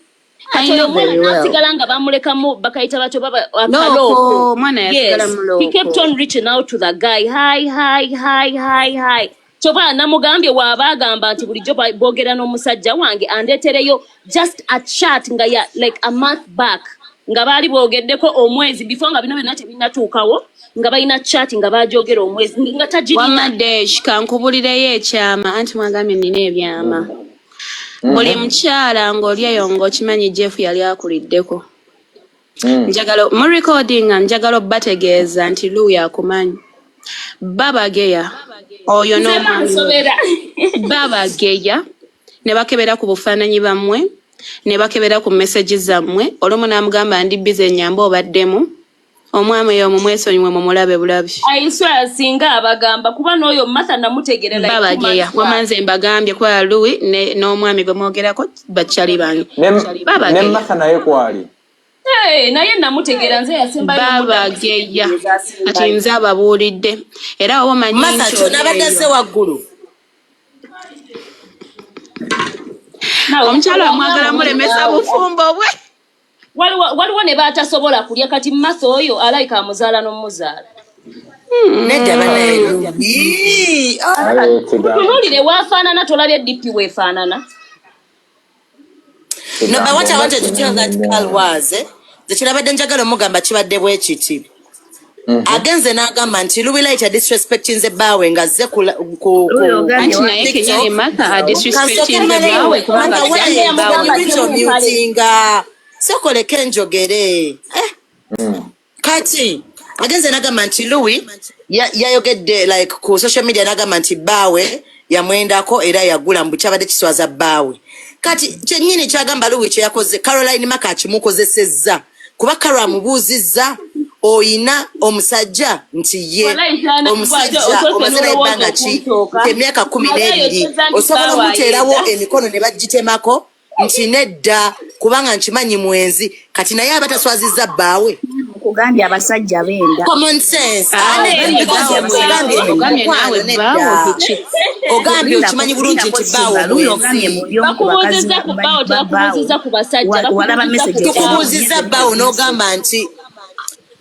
[SPEAKER 7] I
[SPEAKER 2] Kati oyo
[SPEAKER 7] know
[SPEAKER 2] omwana
[SPEAKER 7] very well.
[SPEAKER 2] n'asigala nga bamulekamu, bakayita batyo, baba
[SPEAKER 7] Looko,
[SPEAKER 2] akalooko.
[SPEAKER 7] omwana yasigala
[SPEAKER 2] Yes,
[SPEAKER 7] mu
[SPEAKER 2] he kept
[SPEAKER 7] looko.
[SPEAKER 2] on reaching out to the guy. Hi, hi, hi, hi, hi. Kyova namugambye waaba agamba nti bulijjo boogera n'omusajja wange, andeetereyo just a chat nga ya like a month back, nga baali boogeddeko omwezi before, nga bino byonna tebinnatuukawo, nga balina chat nga bagyogera omwezi nga tagirina.
[SPEAKER 7] Wamma Desh, kankubulireyo ekyama, anti mwagambye nina ebyama. Buli mukyala ng'oli eyo ng'okimanyi Jeff yali akuliddeko. Njagala mu recordinga, njagala obbategeeza nti Louis akumanyi. Babageya oyo
[SPEAKER 2] Nze
[SPEAKER 7] n'omwami we.
[SPEAKER 2] Bansobera.
[SPEAKER 7] Babageya ne bakebera ku bufaananyi bammwe, ne bakebera ku message zammwe. Olumu n'amugamba ndi busy, ennyamba obaddemu. Omwami oyo mumwesonyiwe, mumulabe bulabi.
[SPEAKER 2] I swear, singa abagamba kuba n'oyo Martha namutegere like 2
[SPEAKER 7] Babageya.
[SPEAKER 2] months
[SPEAKER 7] Wama
[SPEAKER 2] back.
[SPEAKER 7] nze mbagambye kuba Louis n'omwami gwe mwogerako bakyali bange.
[SPEAKER 9] Ne
[SPEAKER 7] Babageya.
[SPEAKER 9] Martha naye kwali.
[SPEAKER 2] Hey, naye namutegeera, nze yasembayo omuddamu.
[SPEAKER 7] Babageya. Kati nze ababuulidde era oba omanyi
[SPEAKER 1] Martha,
[SPEAKER 7] nti
[SPEAKER 1] kyo
[SPEAKER 7] oli
[SPEAKER 1] nabadde
[SPEAKER 7] eyo
[SPEAKER 1] azze waggulu.
[SPEAKER 7] Omukyala amwagala mulemesa bufumbo bwe.
[SPEAKER 2] Waliwo ne batasobola kulya. Kati Martha oyo alayika amuzaala n'omuzaala.
[SPEAKER 1] Nedda banaye, Louis. Ah.
[SPEAKER 9] Naye ekigambo
[SPEAKER 2] Tunuulire waafaanana, tolabye DP weefaanana.
[SPEAKER 1] No, but what I
[SPEAKER 9] ekigambo nga
[SPEAKER 1] wanted to tell that
[SPEAKER 9] kinene.
[SPEAKER 1] girl was, nze kirabadde njagala omugamba kibadde bwe kiti. Agenze n'agamba nti Louis Light disrespectinze bbaawe ng'azze ku
[SPEAKER 8] Louis ogambye
[SPEAKER 7] Anti
[SPEAKER 1] ku
[SPEAKER 7] naye
[SPEAKER 1] TikTok.
[SPEAKER 7] kenyini Martha
[SPEAKER 1] Kansooke
[SPEAKER 7] adisrespectinze
[SPEAKER 1] mmaleyo.
[SPEAKER 7] bbaawe kubanga
[SPEAKER 1] Martha,
[SPEAKER 7] agambye
[SPEAKER 1] wait,
[SPEAKER 7] bbaawe.
[SPEAKER 1] when you reach omutinga sokoleke njogere. Kati agenze n'agamba nti Louis yayogedde like ku social media n'agamba nti bbaawe yamwendako era yagula, mbu kyabadde kiswaza bbaawe. Kati kyennyini kyagamba Louis kyeyakoze, Caroline Maka akimukozesezza, kuba Caro amubuuzizza oyina omusajja nti ye
[SPEAKER 2] Wallahi kyana
[SPEAKER 1] omusajja
[SPEAKER 2] osoose
[SPEAKER 1] omaze naye
[SPEAKER 2] n'olowooza
[SPEAKER 1] ebbanga ki
[SPEAKER 2] okunsooka.
[SPEAKER 1] nti emyaka kumi
[SPEAKER 2] Ate
[SPEAKER 1] n'ebiri
[SPEAKER 2] ayogeza nti
[SPEAKER 1] osobola
[SPEAKER 2] bbaawe
[SPEAKER 1] omuteerawo
[SPEAKER 2] ayenda.
[SPEAKER 1] emikono ne bagitemako nti nedda, kubanga nkimanyi mwenzi. Kati naye aba taswazizza bbaawe?
[SPEAKER 8] Nkugambye abasajja benda.
[SPEAKER 1] Common sense.
[SPEAKER 7] Ah,
[SPEAKER 1] Ah, nedda,
[SPEAKER 7] ogambye
[SPEAKER 1] because
[SPEAKER 7] bbaawe
[SPEAKER 1] ogambye
[SPEAKER 7] ogambye
[SPEAKER 1] mukwano
[SPEAKER 7] naawe
[SPEAKER 1] nedda
[SPEAKER 7] bbaawe he cheats.
[SPEAKER 1] Ogambye okimanyi bulungi nti bbaawe
[SPEAKER 8] Luyi ogambye
[SPEAKER 1] omwenzi.
[SPEAKER 8] muli omu ku bakazi
[SPEAKER 2] Bakubuuzizza ku bbaawo, tebakubuuzizza ku basajja,
[SPEAKER 8] walaba
[SPEAKER 2] bakubuuzizza ku
[SPEAKER 8] message.
[SPEAKER 2] bbaawe.
[SPEAKER 1] Tukubuuzizza bbaawo n'ogamba nti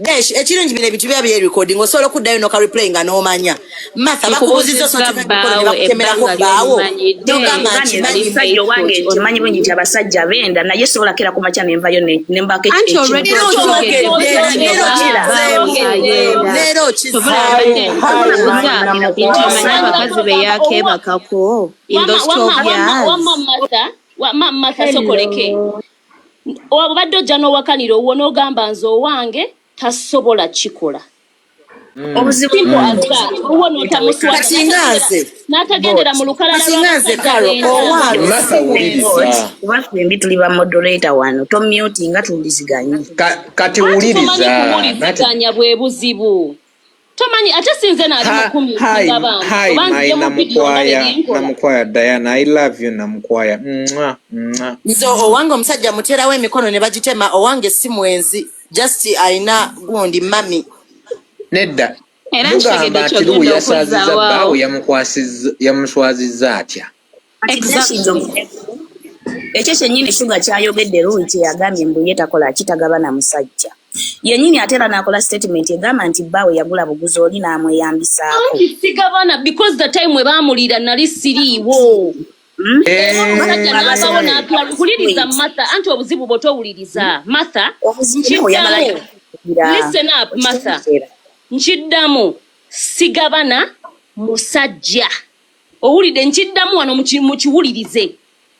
[SPEAKER 1] Desh, ekirungi bino ebintu biba byerecording, osobola okuddayo noka replay nga n'omanya. Martha, bakubuuzizza
[SPEAKER 7] Nkubuuzizza
[SPEAKER 1] osobola emikono ne
[SPEAKER 7] bbaawe
[SPEAKER 1] bakutemerako
[SPEAKER 7] ebbanga
[SPEAKER 1] bbaawo
[SPEAKER 7] ly'omumanyidde
[SPEAKER 1] n'ogamba
[SPEAKER 8] Ogambye
[SPEAKER 1] nti
[SPEAKER 7] ali
[SPEAKER 1] manyi
[SPEAKER 8] omusajja owange
[SPEAKER 7] faithful
[SPEAKER 8] nkimanyi bulungi nti abasajja benda, naye sobola kera ku makya nenvayo nembako
[SPEAKER 7] Anti already
[SPEAKER 1] Leero
[SPEAKER 7] okyogedde
[SPEAKER 1] okyogedde,
[SPEAKER 7] nti
[SPEAKER 1] leero
[SPEAKER 7] bbaawe
[SPEAKER 1] okizzeemu,
[SPEAKER 7] ayenda.
[SPEAKER 1] leero
[SPEAKER 7] Tobola
[SPEAKER 1] okizzeemu.
[SPEAKER 7] abadde
[SPEAKER 9] Hi,
[SPEAKER 7] nkubuuza
[SPEAKER 9] hi,
[SPEAKER 7] nti omanyi
[SPEAKER 9] Namukwaya.
[SPEAKER 7] abakazi be yakeebakako in
[SPEAKER 2] Wama
[SPEAKER 7] those
[SPEAKER 2] wama
[SPEAKER 7] 12
[SPEAKER 2] wama wama
[SPEAKER 7] years.
[SPEAKER 2] Martha, wama Martha, sokoleke.
[SPEAKER 4] Hello.
[SPEAKER 2] Obadde ojja n'owakanira owwo n'ogamba nze owange tasobola kikola.
[SPEAKER 8] Obuzibu
[SPEAKER 2] Simple as that. Owwo n'otamuswaza
[SPEAKER 1] Kati nga nze
[SPEAKER 2] n'atagendera mu lukalala
[SPEAKER 1] kati nga nze
[SPEAKER 2] lw'abasajja
[SPEAKER 1] Caro
[SPEAKER 2] benda.
[SPEAKER 1] owange
[SPEAKER 3] Martha
[SPEAKER 1] si
[SPEAKER 3] wuliriza.
[SPEAKER 8] Kuba ffembi tuli ba moderator wano, tomuting nga tuwuliziganye.
[SPEAKER 3] Kati
[SPEAKER 2] Anti tomanyi
[SPEAKER 3] wuliriza nati
[SPEAKER 2] kuwuliziganya, bwe buzibu. Tomanyi ate sinze naali
[SPEAKER 3] hi
[SPEAKER 2] mukumisinga bantu
[SPEAKER 3] hi
[SPEAKER 2] oba
[SPEAKER 3] my
[SPEAKER 2] nzije mu vidiyo nga
[SPEAKER 3] Namukwaya.
[SPEAKER 2] bebinkola.
[SPEAKER 3] Namukwaya Diana, I love you Namukwaya. Mwah, mwah.
[SPEAKER 1] Nze owange omusajja muterawo emikono ne bagitema. Owange si mwenzi, just ayina gundi mami.
[SPEAKER 3] Nedda.
[SPEAKER 7] Era nkitegedde
[SPEAKER 3] Mugamba nti Luwi
[SPEAKER 7] kyogenda
[SPEAKER 3] yasazizza
[SPEAKER 7] okuzzaawo awo.
[SPEAKER 3] bbaawe, yamuswazizza atya?
[SPEAKER 8] Kati
[SPEAKER 7] Exactly.
[SPEAKER 8] Deshi, ekyo kyennyini Shuga kyayogedde, Luyi kyeyagambye mbu ye takola kitagabana musajja yennyini, ate era n'akola statement egamba nti bbaawe yagula buguzi oli n'amweyambisaako.
[SPEAKER 2] Anti sigabana because the time we baamulira nali siriiwo. Era omusajja n'avaawo n'apya. Wuliriza Martha, anti obuzibu bwe towuliriza Martha.
[SPEAKER 8] Obuzibu oyagala
[SPEAKER 2] Nkiddamu. Listen up, Martha. Nkiddamu, sigabana musajja. Owulidde? Nkiddamu wano, mukiwulirize.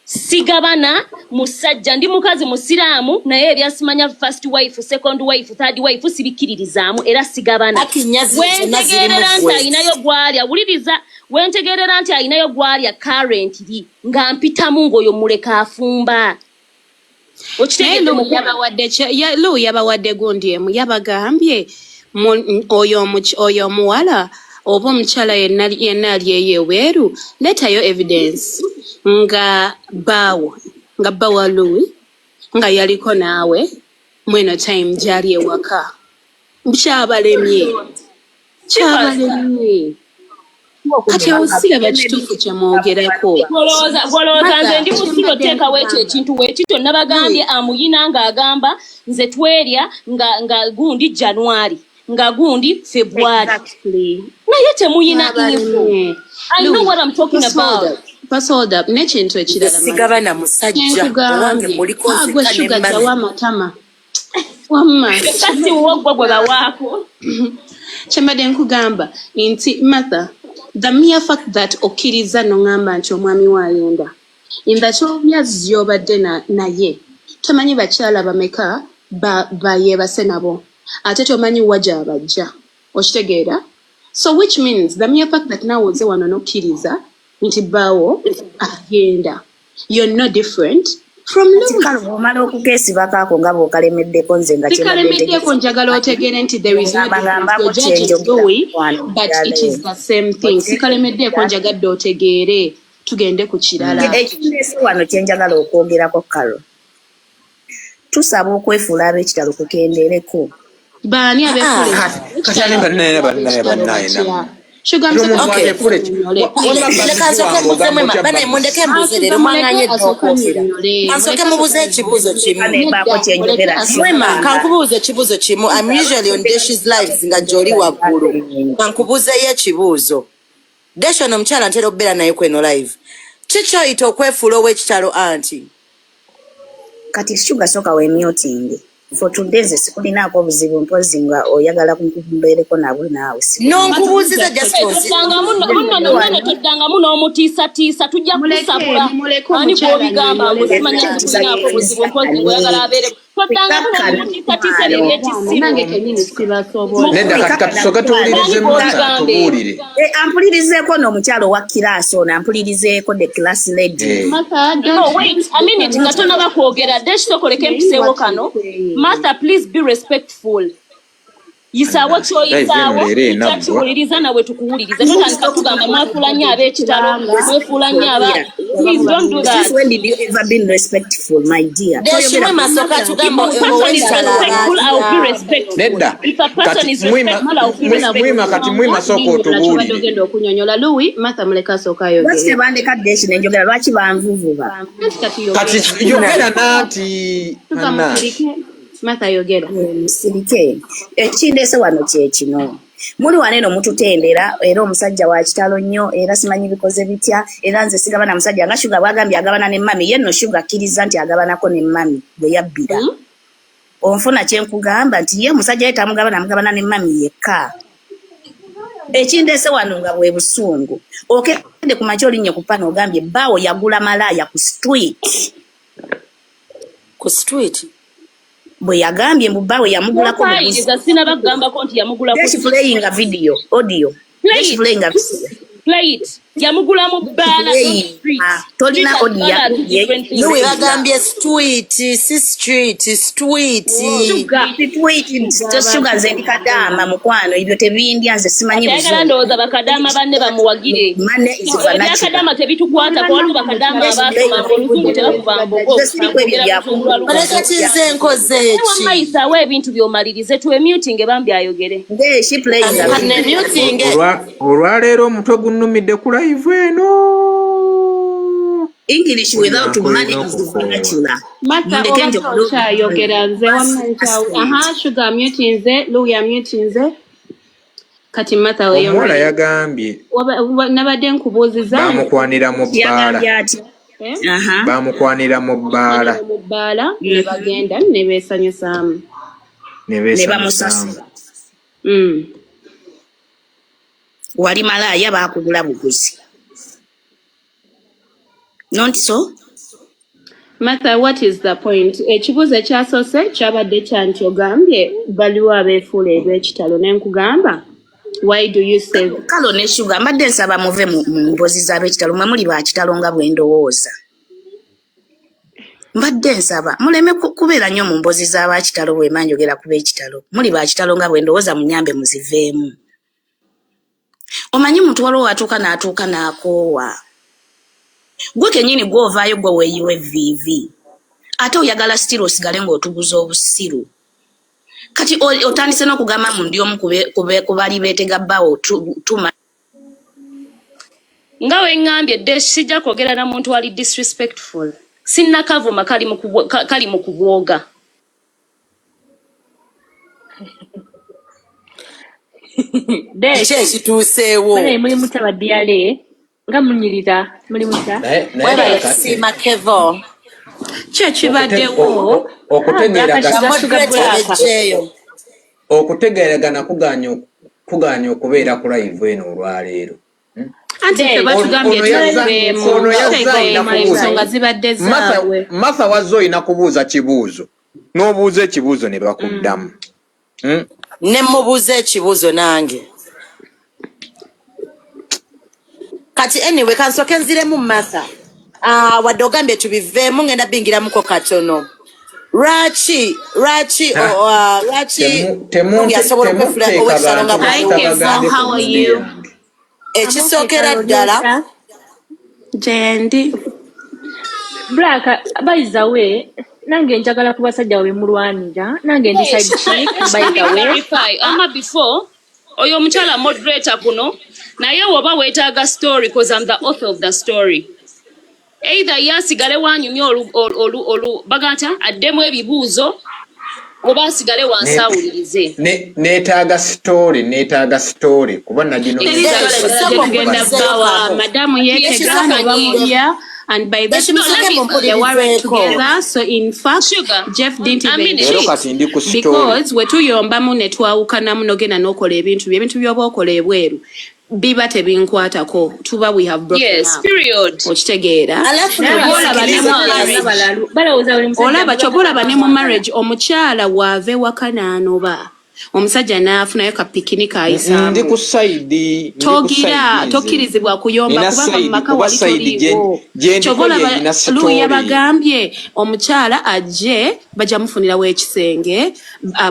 [SPEAKER 2] Sigabana musajja. Ndi mukazi musiraamu, naye ebyasimanya first wife, second wife, third wife sibikkiririzaamu, era sigabana.
[SPEAKER 1] Aki nyazi zonna ziri mu
[SPEAKER 2] Wentegeerera nti
[SPEAKER 1] ggwe.
[SPEAKER 2] alinayo gwalya, wuliriza, wentegeerera nti alinayo gwalya currently nga mpitamu, ng'oyo muleka afumba.
[SPEAKER 7] Naye
[SPEAKER 2] Okitegedde,
[SPEAKER 7] Lu
[SPEAKER 2] mukwano?
[SPEAKER 7] yabawadde Lu yabawadde gundi emu, yabagambye oyo omuwala oba omukyala yenna yenna ali eyo ebweru, leetayo evidence nga bbaawo, nga bba wa Louis nga yaliko naawe mweno time gyali ewaka. Kyabalemye, kyabalemye. Kati awo siraba kituufu kye mwogerako.
[SPEAKER 2] Gwolowooza nze ndi musiru
[SPEAKER 7] Kyembadde
[SPEAKER 2] oteekawo ekyo
[SPEAKER 7] nkugamba.
[SPEAKER 2] ekintu weekityo? Nabagambye, amuyina ng'agamba nze twerya nga gundi January, nga gundi February, naye temuyina info.
[SPEAKER 7] Kyabalemye.
[SPEAKER 2] I know
[SPEAKER 7] Louis,
[SPEAKER 2] what I'm talking
[SPEAKER 7] just hold
[SPEAKER 2] about.
[SPEAKER 7] up. Just hold up. N'ekintu
[SPEAKER 1] Nze
[SPEAKER 7] ekirala,
[SPEAKER 1] sigabana musajja. Owange
[SPEAKER 7] kyenkugambye,
[SPEAKER 1] muliko
[SPEAKER 7] gwe
[SPEAKER 1] nzekka ne
[SPEAKER 7] shuga,
[SPEAKER 1] mami.
[SPEAKER 7] jjawo amatama wamma.
[SPEAKER 2] Kasi wo gwe bawaako.
[SPEAKER 7] Kyembadde nkugamba nti Martha, the mere fact that okkiriza noŋŋamba nti omwami we ayenda in the 12 years gy'obadde naye, tomanyi bakyala bameka bayeebase nabo, ate tomanyi wa gy'abajja, okitegeera? So which means the mere fact that naawe oze wano n'okkiriza nti bbaawo agenda, you're no different from
[SPEAKER 8] Kati
[SPEAKER 7] Louis.
[SPEAKER 8] kale bw'omala okukeesibako ako nga bw'okalemeddeko, nze nga kyembadde
[SPEAKER 7] Sikalemeddeko, njagala otegeere nti there is no
[SPEAKER 8] Ngamba
[SPEAKER 7] difference.
[SPEAKER 8] ngambako
[SPEAKER 7] You're judging
[SPEAKER 8] kyenjogera,
[SPEAKER 7] Louis,
[SPEAKER 8] mukwano,
[SPEAKER 7] but it is the same thing. Sikalemeddeko, njagadde otegeere, tugende ku kirala.
[SPEAKER 8] Ekindeese wano kyenjagala okwogerako, Karo, tusaba okwefuula ab'ekitalo kukendeereko.
[SPEAKER 7] Baani abeefuula
[SPEAKER 3] Kati kati ate bannaye, bannaye, bannaye nammwe.
[SPEAKER 7] Sugar,
[SPEAKER 3] Kati omuntu
[SPEAKER 1] Okay.
[SPEAKER 3] ateefula eki wamma
[SPEAKER 1] Leka nsooke
[SPEAKER 3] wange
[SPEAKER 1] mbuuze
[SPEAKER 3] ogamba
[SPEAKER 1] mwema
[SPEAKER 3] otya
[SPEAKER 1] bane,
[SPEAKER 3] bba
[SPEAKER 1] mundeke mbuuze leero, mwanganye dda okwogera. Kansooke mubuuze ekibuuzo kimu.
[SPEAKER 8] Nembaako kyenjogera.
[SPEAKER 1] Mwema, kankubuuza ekibuuzo kimu. I'm usually on Desh's lives nga gy'oli waggulu. Kankubuuzeyo ekibuuzo. Desh, ono omukyala ntera okubeera naye kweno live. Kikyoyita okwefuula ow'ekitalo anti?
[SPEAKER 8] Kati Sugar, sooka weemyutinge for today. Nze sikulinaako obuzibu, mpozi nga oyagala mbeereko nabwe naawe.
[SPEAKER 1] Nonkubuuziza just onzi.
[SPEAKER 2] Toddangamu nno, toddangamu n'omutiisatiisa, tujja
[SPEAKER 7] Muleke,
[SPEAKER 2] kusabula.
[SPEAKER 7] muleke
[SPEAKER 2] Ani
[SPEAKER 7] omukyala
[SPEAKER 2] gw'obigamba mbu
[SPEAKER 7] annyonnyole.
[SPEAKER 2] simanya tulinaako buzibu, mpozi ng'oyagala abeere? Toddangamu n'omutiisatiisa ebyo ebyekisiru.
[SPEAKER 7] Nange kennyini sibasobola.
[SPEAKER 3] Nedda, kati katusooke tuwulirize Martha, tubuulire.
[SPEAKER 8] Eh, ampulirizeeko n'omukyalo owa class ono, ampulirizeeko, the class lady.
[SPEAKER 3] Eh.
[SPEAKER 7] Martha,
[SPEAKER 2] No,
[SPEAKER 7] don't
[SPEAKER 2] wait a minute, nga tonaba kwogera, Desh, sokoleke mpiseewo kano. Martha, please be respectful. Yisaawo
[SPEAKER 3] Live
[SPEAKER 2] kyoyisaawo.
[SPEAKER 3] eno leero enaggwa.
[SPEAKER 2] Tukiwuliriza nawe tukuwulirize. Totandika tugamba mwefuula nnyo ab'ekitalo, mwefuula nnyo aba. Please don't do that.
[SPEAKER 8] Since when did you ever been respectful, my dear?
[SPEAKER 1] Desh,
[SPEAKER 8] Toyogera
[SPEAKER 1] mwema, sooka tugamba
[SPEAKER 2] If a person is
[SPEAKER 1] ow'ekitalo
[SPEAKER 2] respectful, I will be
[SPEAKER 1] abaatya.
[SPEAKER 2] respectful.
[SPEAKER 3] Nedda.
[SPEAKER 2] If a person
[SPEAKER 3] Kati
[SPEAKER 2] is
[SPEAKER 3] Mwima,
[SPEAKER 2] respectful, I will be respectful.
[SPEAKER 3] Mwima, kati Mwima, sooka
[SPEAKER 7] Kyobadde
[SPEAKER 3] otubuulire.
[SPEAKER 7] ogenda okunyonyola Louis. Martha, muleke asooka
[SPEAKER 8] Lwaki
[SPEAKER 7] ayogere.
[SPEAKER 8] tebandeka Deshi nenjogera? Lwaki banvuvuba?
[SPEAKER 7] Anti kati yogera.
[SPEAKER 3] Kati yogera nanti
[SPEAKER 7] Tuka
[SPEAKER 3] bannange.
[SPEAKER 7] musirike. Martha, yogera.
[SPEAKER 8] Musirike. Ekindeese wano kye kino: muli wano eno mututendera, era omusajja wa kitalo nnyo, era simanyi bikoze bitya, era nze sigabana musajja nga Shuga bwagambye agabana ne mami. Ye nno Shuga akkiriza nti agabanako ne mami gwe yabbira. Onfuna kyenkugamba nti ye omusajja ye tamugabana, amugabana ne mami yekka. Ekindeese wano nga bwe busungu. Okedde ku makya, olinnye ku pano, ogambye bbaawo yagula malaaya ku street.
[SPEAKER 1] Ku street?
[SPEAKER 8] Bwe yagambye mbu bbaawe yamugulako buguzi.
[SPEAKER 2] Mpayiriza, sinaba kugambako nti yamugula ku
[SPEAKER 8] Deshi, playinga video, audio.
[SPEAKER 2] Play
[SPEAKER 8] Deshi,
[SPEAKER 2] it.
[SPEAKER 8] playinga video.
[SPEAKER 2] Play it. Yamugula mu bbaala,
[SPEAKER 8] Play.
[SPEAKER 2] not street.
[SPEAKER 8] Ah, tolina
[SPEAKER 2] Street and
[SPEAKER 8] audio.
[SPEAKER 2] bbaala are two different things.
[SPEAKER 1] Louis, bagambye street, si street, street.
[SPEAKER 2] Sugar.
[SPEAKER 8] Sugar, nze ndi kadaama mukwano, ebyo tebindya, nze simanyi
[SPEAKER 2] Ayagala
[SPEAKER 8] buzungu.
[SPEAKER 2] ndowooza bakadaama banne bamuwagire.
[SPEAKER 8] Money is vernacular.
[SPEAKER 2] Ebyakadaama tebitukwatako. Waliwo bakadaama abaasoma oluzungu, tebakuba mbogo.
[SPEAKER 8] Nze siri ku ebyo bya
[SPEAKER 1] Bale kati nze nkoze eki?
[SPEAKER 2] Wammayisaawo ebintu by'omalirize, twemutinge bambi ayogere.
[SPEAKER 8] Deshi, playinga video.
[SPEAKER 1] Nemutinge.
[SPEAKER 3] Olwaleero omutwe gunnumidde ku live eno.
[SPEAKER 8] English without money is vernacular.
[SPEAKER 7] Martha,
[SPEAKER 8] Mundeke
[SPEAKER 7] oba
[SPEAKER 8] njogere.
[SPEAKER 7] okyayogera, nze wamma aha, Sugar amutinze, Louis amutinze. Kati Martha,
[SPEAKER 3] Omuwala
[SPEAKER 7] weeyongere.
[SPEAKER 3] yagambye
[SPEAKER 7] Nabadde nkubuuziza.
[SPEAKER 3] bamukwanira mu bbaala.
[SPEAKER 8] Yagambye atya?
[SPEAKER 7] Eh?
[SPEAKER 8] Aha.
[SPEAKER 3] Bamukwanira mu bbaala.
[SPEAKER 7] Mu bbaala ne bagenda ne beesanyusaamu.
[SPEAKER 3] Ne
[SPEAKER 8] Ne
[SPEAKER 3] beesanyusaamu.
[SPEAKER 8] bamusasula. Wali malaaya, baakugula buguzi. Not so?
[SPEAKER 7] Martha, what is the point? Ekibuuzo ekyasoose kyabadde kya nti ogambye baliwo abeefuula eb'ekitalo, ne nkugamba, why do you say
[SPEAKER 8] Kalo ne Sugar, mbadde nsaba muve mu mbozi z'ab'ekitalo. Mwe muli bakitalo nga bwe ndowooza. Mbadde nsaba muleme kubeera nnyo mu mbozi z'abakitalo. Bwe mba njogera ku b'ekitalo, muli bakitalo nga bwe ndowooza, munyambe muziveemu. Omanyi muntu waliwo watuuka n'atuuka n'akoowa. Gwe kennyini gw'ovaayo, gwe weeyiwa evviivi, ate oyagala still osigale ng'otuguza obusiru. Kati otandise n'okugamba mu ndi omu ku bali beetega bbaawo tuma.
[SPEAKER 2] Nga we ŋŋambye dde, sijja kwogera na muntu ali disrespectful. Sinnakavuma kali mu kubwoga.
[SPEAKER 1] Kiki ekituuseewo?
[SPEAKER 9] Bane, muli mutya baddiyale? Nga munyirira, muli mutya?
[SPEAKER 3] Naye
[SPEAKER 1] Webale
[SPEAKER 3] kakati
[SPEAKER 1] kusiima, Kevo.
[SPEAKER 7] Ki ekibaddewo?
[SPEAKER 3] Okutegeeragana
[SPEAKER 1] Ba moderator bejjeeyo.
[SPEAKER 3] Okutegeeragana kuganye okubeera ku live eno olwaleero.
[SPEAKER 7] Anti ffe batugambye
[SPEAKER 3] Ono
[SPEAKER 7] tuveemu.
[SPEAKER 3] ono yazze alina
[SPEAKER 7] Kitegeeza
[SPEAKER 3] kubuuza.
[SPEAKER 7] ensonga zibadde
[SPEAKER 3] Martha,
[SPEAKER 7] zaabwe.
[SPEAKER 3] Martha, wazze olina kubuuza kibuuzo, n'obuuza ekibuuzo ne bakuddamu.
[SPEAKER 1] Ne mubuuza ekibuuzo nange kati. Anyway, kansooke nziremu Martha. Ah, wadde ogambye tubiveemu, ngenda bingiramuko katono. Lwaki lwaki Luwi asobola okwefula
[SPEAKER 3] Temunteeka
[SPEAKER 1] ow'ekitalo nga
[SPEAKER 3] bantu
[SPEAKER 7] Hi,
[SPEAKER 1] bw'alowooza?
[SPEAKER 7] Kevo,
[SPEAKER 3] extravagant ku
[SPEAKER 7] how are
[SPEAKER 3] gundi
[SPEAKER 7] you?
[SPEAKER 3] yange.
[SPEAKER 1] Ekisookera ddala,
[SPEAKER 7] Gyendi.
[SPEAKER 9] Black, by the way, nange njagala ku basajja bwe mulwanira, nange ndi side chick, by
[SPEAKER 2] Let me
[SPEAKER 9] the way.
[SPEAKER 2] clarify ama before oyo omukyala moderator kuno, naye woba weetaaga story, 'cause I'm the author of the story, either ye asigale wanyumya olu, olu, olu, olu baganta addemu ebibuuzo, oba asigale wansi awulirize.
[SPEAKER 3] Neetaaga story, neetaaga story kuba nagino.
[SPEAKER 7] Teri
[SPEAKER 1] Yes,
[SPEAKER 7] ddala
[SPEAKER 1] sooka
[SPEAKER 7] gyetugenda
[SPEAKER 1] ombuulizeeyo
[SPEAKER 7] bawa
[SPEAKER 1] kano.
[SPEAKER 7] madamu yeetega
[SPEAKER 1] Ekisooka
[SPEAKER 7] ne bamulya, and by that
[SPEAKER 1] Ekisooka
[SPEAKER 7] time they weren't
[SPEAKER 1] mumpulirizeko.
[SPEAKER 7] together. So in fact,
[SPEAKER 2] Sugar,
[SPEAKER 7] Jeff didn't
[SPEAKER 2] a
[SPEAKER 7] even
[SPEAKER 2] minute.
[SPEAKER 3] Leero
[SPEAKER 7] cheat,
[SPEAKER 3] kati ndi ku story.
[SPEAKER 7] because we tuyombamu ne twawukanamu, nogenda n'okola ebintu bye, ebintu by'oba okola ebweru biba tebinkwatako, tuba we have broken
[SPEAKER 2] Yes,
[SPEAKER 7] up.
[SPEAKER 2] period.
[SPEAKER 7] Okitegeera?
[SPEAKER 1] Alafu
[SPEAKER 9] Naye
[SPEAKER 7] Kyova olaba ne
[SPEAKER 9] abasajja
[SPEAKER 7] mu
[SPEAKER 9] balowooza
[SPEAKER 7] marriage,
[SPEAKER 9] balalu, balowooza buli musajja
[SPEAKER 7] olaba, kyova olaba ne mu
[SPEAKER 9] mwagala.
[SPEAKER 7] marriage, omukyala waava ewaka n'anoba omusajja n'afunayo ka pikini
[SPEAKER 3] Ndi ku
[SPEAKER 7] kayisaamu,
[SPEAKER 3] side, ndi ku
[SPEAKER 7] togira
[SPEAKER 3] side nze.
[SPEAKER 7] Tokkirizibwa kuyomba
[SPEAKER 3] Nina
[SPEAKER 7] kubanga mu
[SPEAKER 3] side
[SPEAKER 7] maka
[SPEAKER 3] kuba
[SPEAKER 7] wali
[SPEAKER 3] side gye
[SPEAKER 7] toliiwo.
[SPEAKER 3] gye ndiko
[SPEAKER 7] Kyova olaba
[SPEAKER 3] yeyina
[SPEAKER 7] Luwi
[SPEAKER 3] story.
[SPEAKER 7] yabagambye omukyala ajje, bajja mufunirawo ekisenge,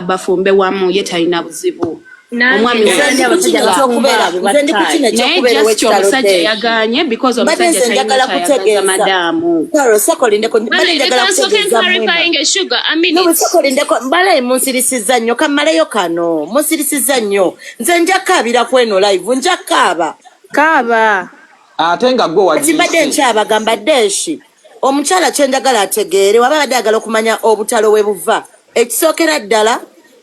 [SPEAKER 7] bafumbe wamu, ye talina buzibu.
[SPEAKER 9] Nange
[SPEAKER 7] Omwami
[SPEAKER 1] Nze
[SPEAKER 9] nange
[SPEAKER 1] ndi ku kino
[SPEAKER 9] abasajja
[SPEAKER 1] ekyokubeera,
[SPEAKER 9] bafumba abo
[SPEAKER 1] nze ndi ku
[SPEAKER 9] battayi.
[SPEAKER 1] kino
[SPEAKER 7] naye
[SPEAKER 1] ekyokubeera
[SPEAKER 7] just
[SPEAKER 1] ow'ekitalo.
[SPEAKER 7] omusajja
[SPEAKER 1] Deeki,
[SPEAKER 7] yaganye because
[SPEAKER 1] mbadde
[SPEAKER 7] omusajja
[SPEAKER 1] nze
[SPEAKER 7] talina
[SPEAKER 1] njagala
[SPEAKER 7] kyayagaza
[SPEAKER 1] kutegeeza
[SPEAKER 7] madaamu.
[SPEAKER 1] Karo, sokolindeko, mbadde
[SPEAKER 2] Bale,
[SPEAKER 1] njagala
[SPEAKER 2] leka nsooke
[SPEAKER 1] kutegeeza mwema.
[SPEAKER 2] clarifying, Sugar, a
[SPEAKER 1] No,
[SPEAKER 2] minute.
[SPEAKER 1] sokolindeko, mbale munsirisizza nnyo, kammaleyo kano, munsirisizza nnyo. Nze nja kukaabira ku eno live, nja kukaaba.
[SPEAKER 7] Kaaba.
[SPEAKER 3] Ate nga gwe
[SPEAKER 1] Kati mbadde
[SPEAKER 3] wagiyise.
[SPEAKER 1] nkyabagamba, Deeshi, omukyala kyenjagala ategeere, waba abadde ayagala okumanya obutalo we buva, ekisookera ddala,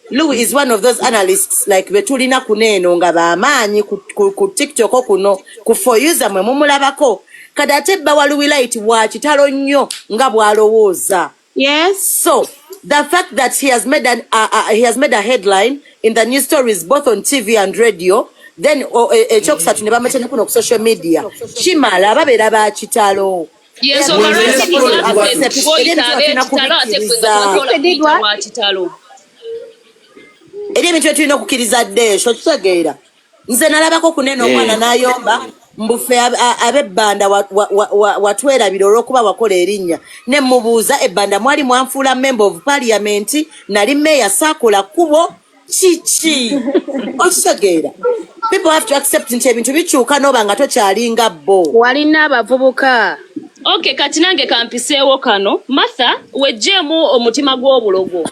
[SPEAKER 1] Louis is one of those analysts like be tulina kuno eno nga bamaanyi ku TikTok kuno, ku For You zammwe mumulabako. Kati ate bba wa Louis Light wa kitalo nnyo nga bw'alowooza.
[SPEAKER 7] Yes.
[SPEAKER 1] So the fact that he has made a headline in the news stories both on TV and radio, then ekyokusatu ne bamata ne kuno ku social media, kimala babeera ba kitalo.
[SPEAKER 2] Yensonga lwaki naffe twoyita ab'ekitalo, ate ffe nga tebasobola kuyita wa kitalo.
[SPEAKER 1] Eri ebintu byetulina okukkiriza ddeesho, okitegeera? Nze nalabako kunene omwana n'ayomba mbufe ab'ebbanda watwerabira olw'okuba wakola erinnya. Ne mubuuza, ebbanda mwali mwanfuula member of parliament, nali meeya, saakola kkubo, kiki? Okitegeera? People have to accept nti ebintu bikyuka n'oba nga tokyalinga bo.
[SPEAKER 7] Walina abavubuka.
[SPEAKER 2] Okay, kati nange kampiseewo kano. Martha, wejjeemu omutima gw'obulogo.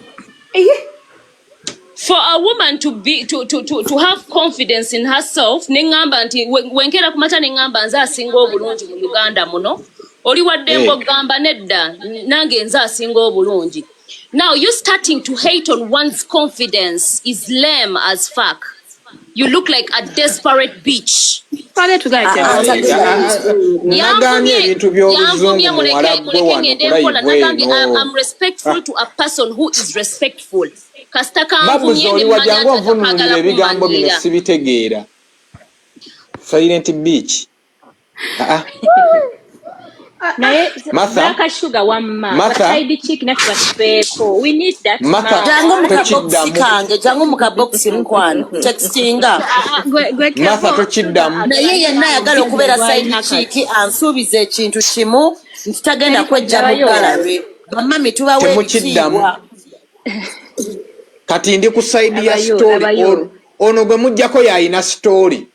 [SPEAKER 2] For a woman to be to have confidence in herself, neŋŋamba nti wenkeera ku makya neŋŋamba nze asinga obulungi mu Uganda muno, oli waddembe okugamba nedda, nange nze asinga obulungi. Now you starting to hate on one's confidence is lame as fuck. You look like a desperate bitch.
[SPEAKER 7] Twale tugaye.
[SPEAKER 1] Ah,
[SPEAKER 3] Naganye ebintu by'oluzungu.
[SPEAKER 2] Yanvumye.
[SPEAKER 3] Muwala
[SPEAKER 2] Muleke
[SPEAKER 3] gwe
[SPEAKER 2] muleke
[SPEAKER 3] wano
[SPEAKER 2] ngende
[SPEAKER 3] ku
[SPEAKER 2] mpola.
[SPEAKER 3] live
[SPEAKER 2] Nagambye
[SPEAKER 3] eno.
[SPEAKER 2] I'm respectful to a person who is respectful. Kasita
[SPEAKER 3] Mabuzi
[SPEAKER 2] kanvumye
[SPEAKER 3] oli
[SPEAKER 2] ne mmanya
[SPEAKER 3] wajjangu
[SPEAKER 2] nti
[SPEAKER 3] onvunulira
[SPEAKER 2] akagala
[SPEAKER 3] ebigambo bino
[SPEAKER 2] kumanyiira.
[SPEAKER 3] sibitegeera. Silent beach. Ah, ah.
[SPEAKER 9] Naye
[SPEAKER 3] Martha?
[SPEAKER 9] Black Sugar wamma
[SPEAKER 3] Martha?
[SPEAKER 9] side chick naffe batubeeko, we need that
[SPEAKER 3] Martha,
[SPEAKER 9] man.
[SPEAKER 1] Jangu mu kabokisi
[SPEAKER 3] tokiddamu.
[SPEAKER 1] kange, jangu mu kabokisi mukwano, textinga.
[SPEAKER 7] Gwe
[SPEAKER 3] Martha,
[SPEAKER 7] Kevo.
[SPEAKER 3] tokiddamu.
[SPEAKER 1] Naye yenna ayagala okubeera side chick ansuubiza ekintu kimu nti tagenda kwejja mu gallery. Bamami tubawa
[SPEAKER 3] Temukiddamu.
[SPEAKER 1] ebitiibwa.
[SPEAKER 3] Kati ndi ku side ya
[SPEAKER 9] Abayo,
[SPEAKER 3] story.
[SPEAKER 9] abayo.
[SPEAKER 3] Ono gwe mujjako yayina story.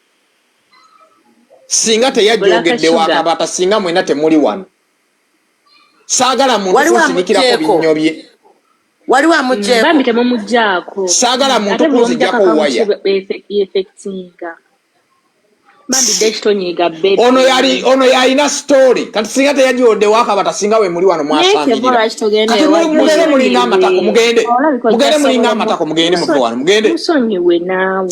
[SPEAKER 3] Singa teyajogedde
[SPEAKER 9] Black Sugar.
[SPEAKER 3] wakabata, singa mwena temuli wano. Saagala muntu
[SPEAKER 1] Waliwo
[SPEAKER 3] kunsinikirako
[SPEAKER 1] amuggyeko.
[SPEAKER 3] binnyo bye.
[SPEAKER 1] Waliwo amuggyeko.
[SPEAKER 9] Bambi temumugjaako.
[SPEAKER 3] Saagala muntu
[SPEAKER 9] Ate bw'omuggyako
[SPEAKER 3] kunzijjako waya.
[SPEAKER 9] Effectinga bambi deki tonyiiga baby.
[SPEAKER 3] Ono yali, ono yalina story. Kati singa teyajodde wakabata, singa we muli wano
[SPEAKER 7] Naye Kevo,
[SPEAKER 3] mwasangirira.
[SPEAKER 7] lwaki togenda
[SPEAKER 3] Kati
[SPEAKER 7] ewa
[SPEAKER 3] mugende mulinga amatako, mugende.
[SPEAKER 9] Olabika
[SPEAKER 3] Mugende
[SPEAKER 9] ojja
[SPEAKER 3] mulinga
[SPEAKER 9] sobola
[SPEAKER 3] amatako, mugende muve wano, mugende.
[SPEAKER 9] Musonyiwe naawe.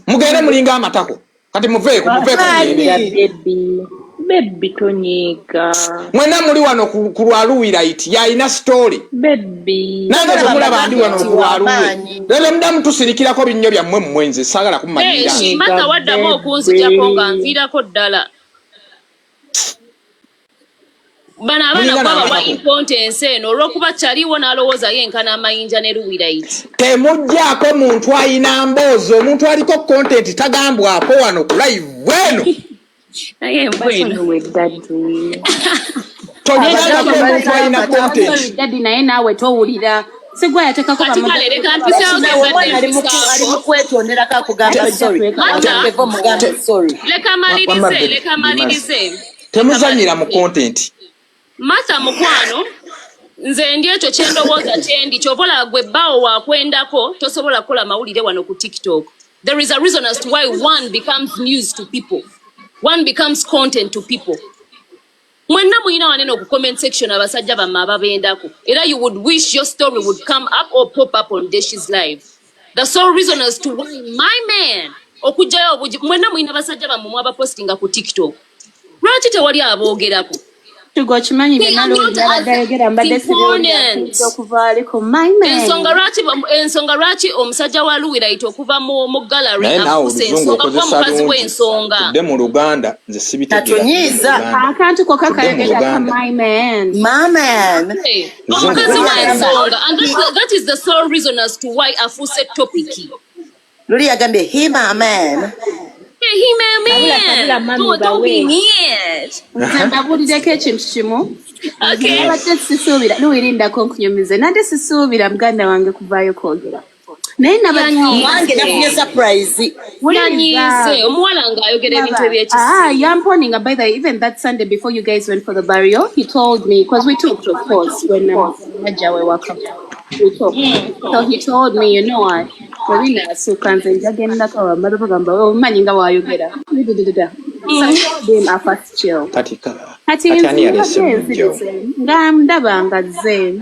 [SPEAKER 3] Mugende mulinga amatako. Kati muveeko, muveeko mugende.
[SPEAKER 9] Tonyiiga baby, baby tonyiiga.
[SPEAKER 3] Mwenna muli wano ku lwa Luwilight, yalina story.
[SPEAKER 9] Baby.
[SPEAKER 3] Nange
[SPEAKER 1] Olaba
[SPEAKER 3] temulaba ndi wano ku lwa Luwe.
[SPEAKER 1] amaanyi.
[SPEAKER 3] Lero muddamu tusirikirako binnyo byammwe mmwe, nze saagala kumanyira.
[SPEAKER 2] Deshi, Martha waddamu okunzijako nga nviirako ddala. Bano abaana
[SPEAKER 3] Mulinga
[SPEAKER 2] kubabawa
[SPEAKER 3] n'amatako.
[SPEAKER 2] importance eno olw'okuba kyaliwo n'alowooza yenkana amayinja ne Luwilight.
[SPEAKER 3] Temuggyako muntu ayina mboozi, omuntu aliko content tagambwako wano ku live eno.
[SPEAKER 2] Naye embwa eno.
[SPEAKER 9] Basonyiwe daddy.
[SPEAKER 3] Tojjangako omuntu alina content.
[SPEAKER 7] Sorry, daddy, naye naawe towulira sigwa yateekako.
[SPEAKER 2] Kati kale leka mpiseewo
[SPEAKER 1] Nawe omwana
[SPEAKER 2] gembadde
[SPEAKER 1] ali mu ali mu
[SPEAKER 2] mpisaako.
[SPEAKER 1] kwetonderako akugamba sorry.
[SPEAKER 2] Martha.
[SPEAKER 1] Kevo mugambe sorry.
[SPEAKER 2] Leka
[SPEAKER 3] Wamma
[SPEAKER 2] malirize,
[SPEAKER 3] baby,
[SPEAKER 2] leka malirize.
[SPEAKER 3] Temuzanyira mu content.
[SPEAKER 2] Martha mukwano, nze ndi ekyo kyendowooza kyendi kyova olaba gwe bbaawo wakwendako tosobola kukola mawulire wano ku TikTok. There is a reason as to why one becomes news to people, one becomes content to people. Mwenna muyina wanene ku comment section abasajja bamme ababendako, era you would wish your story would come up or pop up on Desh's live. The sole reason as to why my man okugjayo obugi, mwenna muyina basajja bammwe mwabapostinga ku TikTok, lwaki tewali aboogerako?
[SPEAKER 7] Tugo okimanyi byonna Luwi yabadde ayogera mbadde
[SPEAKER 2] Important.
[SPEAKER 7] okuva aliko my man.
[SPEAKER 2] Ensonga lwaki omusajja wa Luwilight okuva mu gallery
[SPEAKER 3] Naye naawe
[SPEAKER 2] afuuse
[SPEAKER 3] oluzungu
[SPEAKER 2] ensonga kuba
[SPEAKER 3] okozesa
[SPEAKER 2] mukazi
[SPEAKER 3] lungi.
[SPEAKER 2] w'ensonga.
[SPEAKER 3] Tudde mu Luganda, nze sibitegeera.
[SPEAKER 1] Tatunyiiza.
[SPEAKER 7] Akantu kokka
[SPEAKER 3] Tudde mu
[SPEAKER 7] kayogera ka
[SPEAKER 3] Luganda.
[SPEAKER 7] my man.
[SPEAKER 1] My man.
[SPEAKER 2] Hey, omukazi w'ensonga, and that is the sole reason as to why afuuse topic.
[SPEAKER 1] Luli yagambye he my man.
[SPEAKER 2] Hey, he my
[SPEAKER 9] Sabula, sabula,
[SPEAKER 2] man.
[SPEAKER 9] mami,
[SPEAKER 2] Don't be
[SPEAKER 9] bawe.
[SPEAKER 2] mad.
[SPEAKER 7] Nze mbabuulireko ekintu kimu.
[SPEAKER 2] Okay.
[SPEAKER 7] Nabadde sisuubira luwirindako nkunyumize, nadde sisuubira muganda wange kuvaayo kwogera, naye nabadde
[SPEAKER 1] Wange nafunye surprise.
[SPEAKER 2] Yanyiize omuwala ng'ayogera ebintu
[SPEAKER 7] Ah,
[SPEAKER 2] ebyekisiru.
[SPEAKER 7] yamponinga, by the way, even that Sunday before you guys went for the burial, he told me, because we talked, of course, when Najja waka. We talked. So he told me, you know what? Bwe nze njagendako bamala bagamba omanyi nga bw'ayogera. So I told him I first chill.
[SPEAKER 3] Kati
[SPEAKER 7] Kati
[SPEAKER 3] kati ani
[SPEAKER 7] nze
[SPEAKER 3] yaleese
[SPEAKER 7] mbadde
[SPEAKER 3] mujjawo?
[SPEAKER 7] nzirise nga ndaba nga zze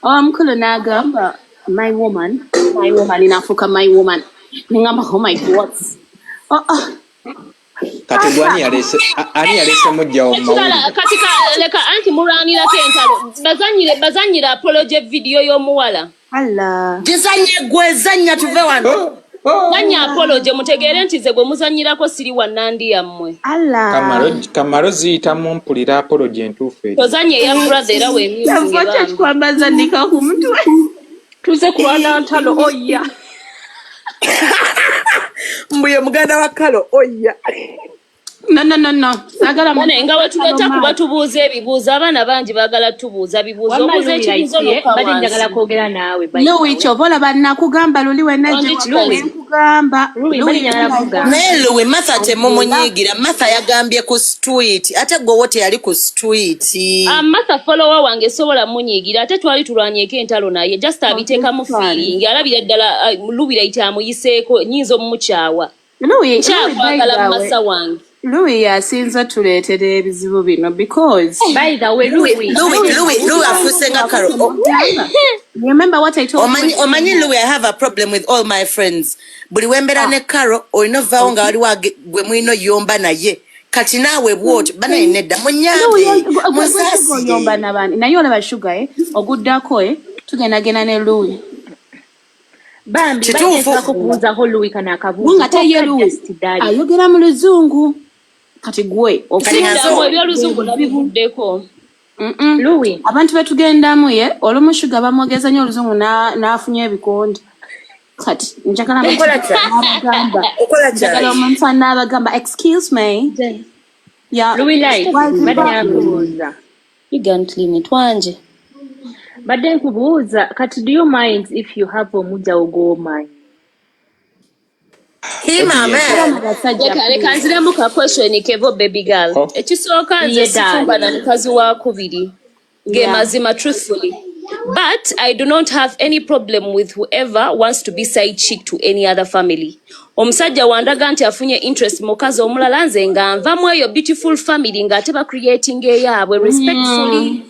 [SPEAKER 7] omukulu n'agamba my woman, my woman, inafuuka my woman, nengamba oh my God, oh.
[SPEAKER 3] Kati gwe ani yaleese ani yaleese mujjawo mu
[SPEAKER 2] Ekirala
[SPEAKER 3] mawulire?
[SPEAKER 2] kati leka anti mulwanirako entalo, bazanyire apology video y'omuwala.
[SPEAKER 7] Allah.
[SPEAKER 1] Gizanye gwe, zannya tuve wano.
[SPEAKER 3] Oh, oh.
[SPEAKER 2] Zannya apology mutegeere nti nze gwe muzanyirako siri wa nandi yammwe.
[SPEAKER 7] Allah.
[SPEAKER 3] Kamaro ziyitamu mpulira apology entuufu eri.
[SPEAKER 2] Tozanya eya brother era weemyuzinge
[SPEAKER 7] Kyava
[SPEAKER 2] bambi.
[SPEAKER 7] kyakikwambaza ndika ku mutwe.
[SPEAKER 9] Tuze kulwana ntalo oya.
[SPEAKER 1] Mbuye muganda wa Kalo oya.
[SPEAKER 7] No, no, no, no, saagala.
[SPEAKER 2] Bane nga wetuleeta kuba tubuuza ebibuuzo, abaana bangi baagala tubuuza bibuuzo,
[SPEAKER 9] Wamma
[SPEAKER 2] obuuza ekibuuzo
[SPEAKER 9] Luwi,
[SPEAKER 2] nokka
[SPEAKER 9] mbadde njagala
[SPEAKER 2] wansi.
[SPEAKER 9] kwogera naawe by the
[SPEAKER 7] Louis,
[SPEAKER 9] way.
[SPEAKER 7] kyova olaba nakugamba luli wenajja
[SPEAKER 2] Wangi
[SPEAKER 7] waka
[SPEAKER 2] kikazi.
[SPEAKER 7] nenkugamba.
[SPEAKER 9] Louis, mbadde njagala kugamba.
[SPEAKER 1] Naye Louis, Martha temumunyiigira. Martha yagambye ku street, ate gwe wo teyali ku street.
[SPEAKER 2] Ah, Martha follower wange, sobola munyiigira, ate twali tulwanyeeko entalo naye just abiteekamu feeling, alabira ddala ah, Luwilight amuyiseeko, nyinza omumukyawa.
[SPEAKER 7] Louis,
[SPEAKER 2] Nkyakwagala mu masa wange.
[SPEAKER 7] Louis yasinze tuleetera ebizibu bino because
[SPEAKER 9] By the way, Louis.
[SPEAKER 1] Louis afuuse nga Karo.
[SPEAKER 7] Remember what I told
[SPEAKER 1] Omanyi
[SPEAKER 7] you?
[SPEAKER 1] Omanyi Louis, I have a problem with all my friends. Buli wembeera ne Karo olina ovaawo nga waliwo gwe mulina oyomba naye. Kati naawe bw'otyo banaye nedda, munyambe
[SPEAKER 7] Oyomba
[SPEAKER 1] munsaasire.
[SPEAKER 7] nabani naye olaba Sugar, eh, oguddako, eh, tugendagenda ne Louis.
[SPEAKER 9] Bambi
[SPEAKER 1] Kituufu.
[SPEAKER 9] bagezaako kubuuzaako Louis kano akabuuzo.
[SPEAKER 7] Nga ate ye Louis
[SPEAKER 9] Just daddy.
[SPEAKER 7] ayogera mu luzungu. Kati gwe
[SPEAKER 1] Kati nga
[SPEAKER 2] Siddamu
[SPEAKER 1] nso-
[SPEAKER 2] ebyoluzungu nabivuddeko.
[SPEAKER 9] Louis.
[SPEAKER 7] Abantu betugendamu ye olumu Shuga bamwogeza nnyo oluzungu n'afunye ebikonde. Kati njagala
[SPEAKER 1] Okola kya?
[SPEAKER 7] n'abagamba
[SPEAKER 1] Okola
[SPEAKER 7] njagala
[SPEAKER 1] kya?
[SPEAKER 7] omuntu anaabagamba excuse me. Yeah.
[SPEAKER 9] Louis Light, mbadde nkubuuza.
[SPEAKER 2] Gigantline twanje.
[SPEAKER 9] Mbadde nkubuuza kati do you mind if you have omujjawo gw'omanyi?
[SPEAKER 1] Him a man.
[SPEAKER 7] Abasajja
[SPEAKER 2] Leka leka nziremu ka question kevo baby girl.
[SPEAKER 3] Oh.
[SPEAKER 2] Ekisooka nze
[SPEAKER 9] Ye darling.
[SPEAKER 2] sifumba na mukazi wa kubiri. Ge
[SPEAKER 7] Yeah.
[SPEAKER 2] mazima truthfully. But I do not have any problem with whoever wants to be side chick to any other family. Omusajja wandaga nti afunye interest mu mukazi omulala nze nga nvamu eyo beautiful family ng'ate ba creating eyaabwe respectfully.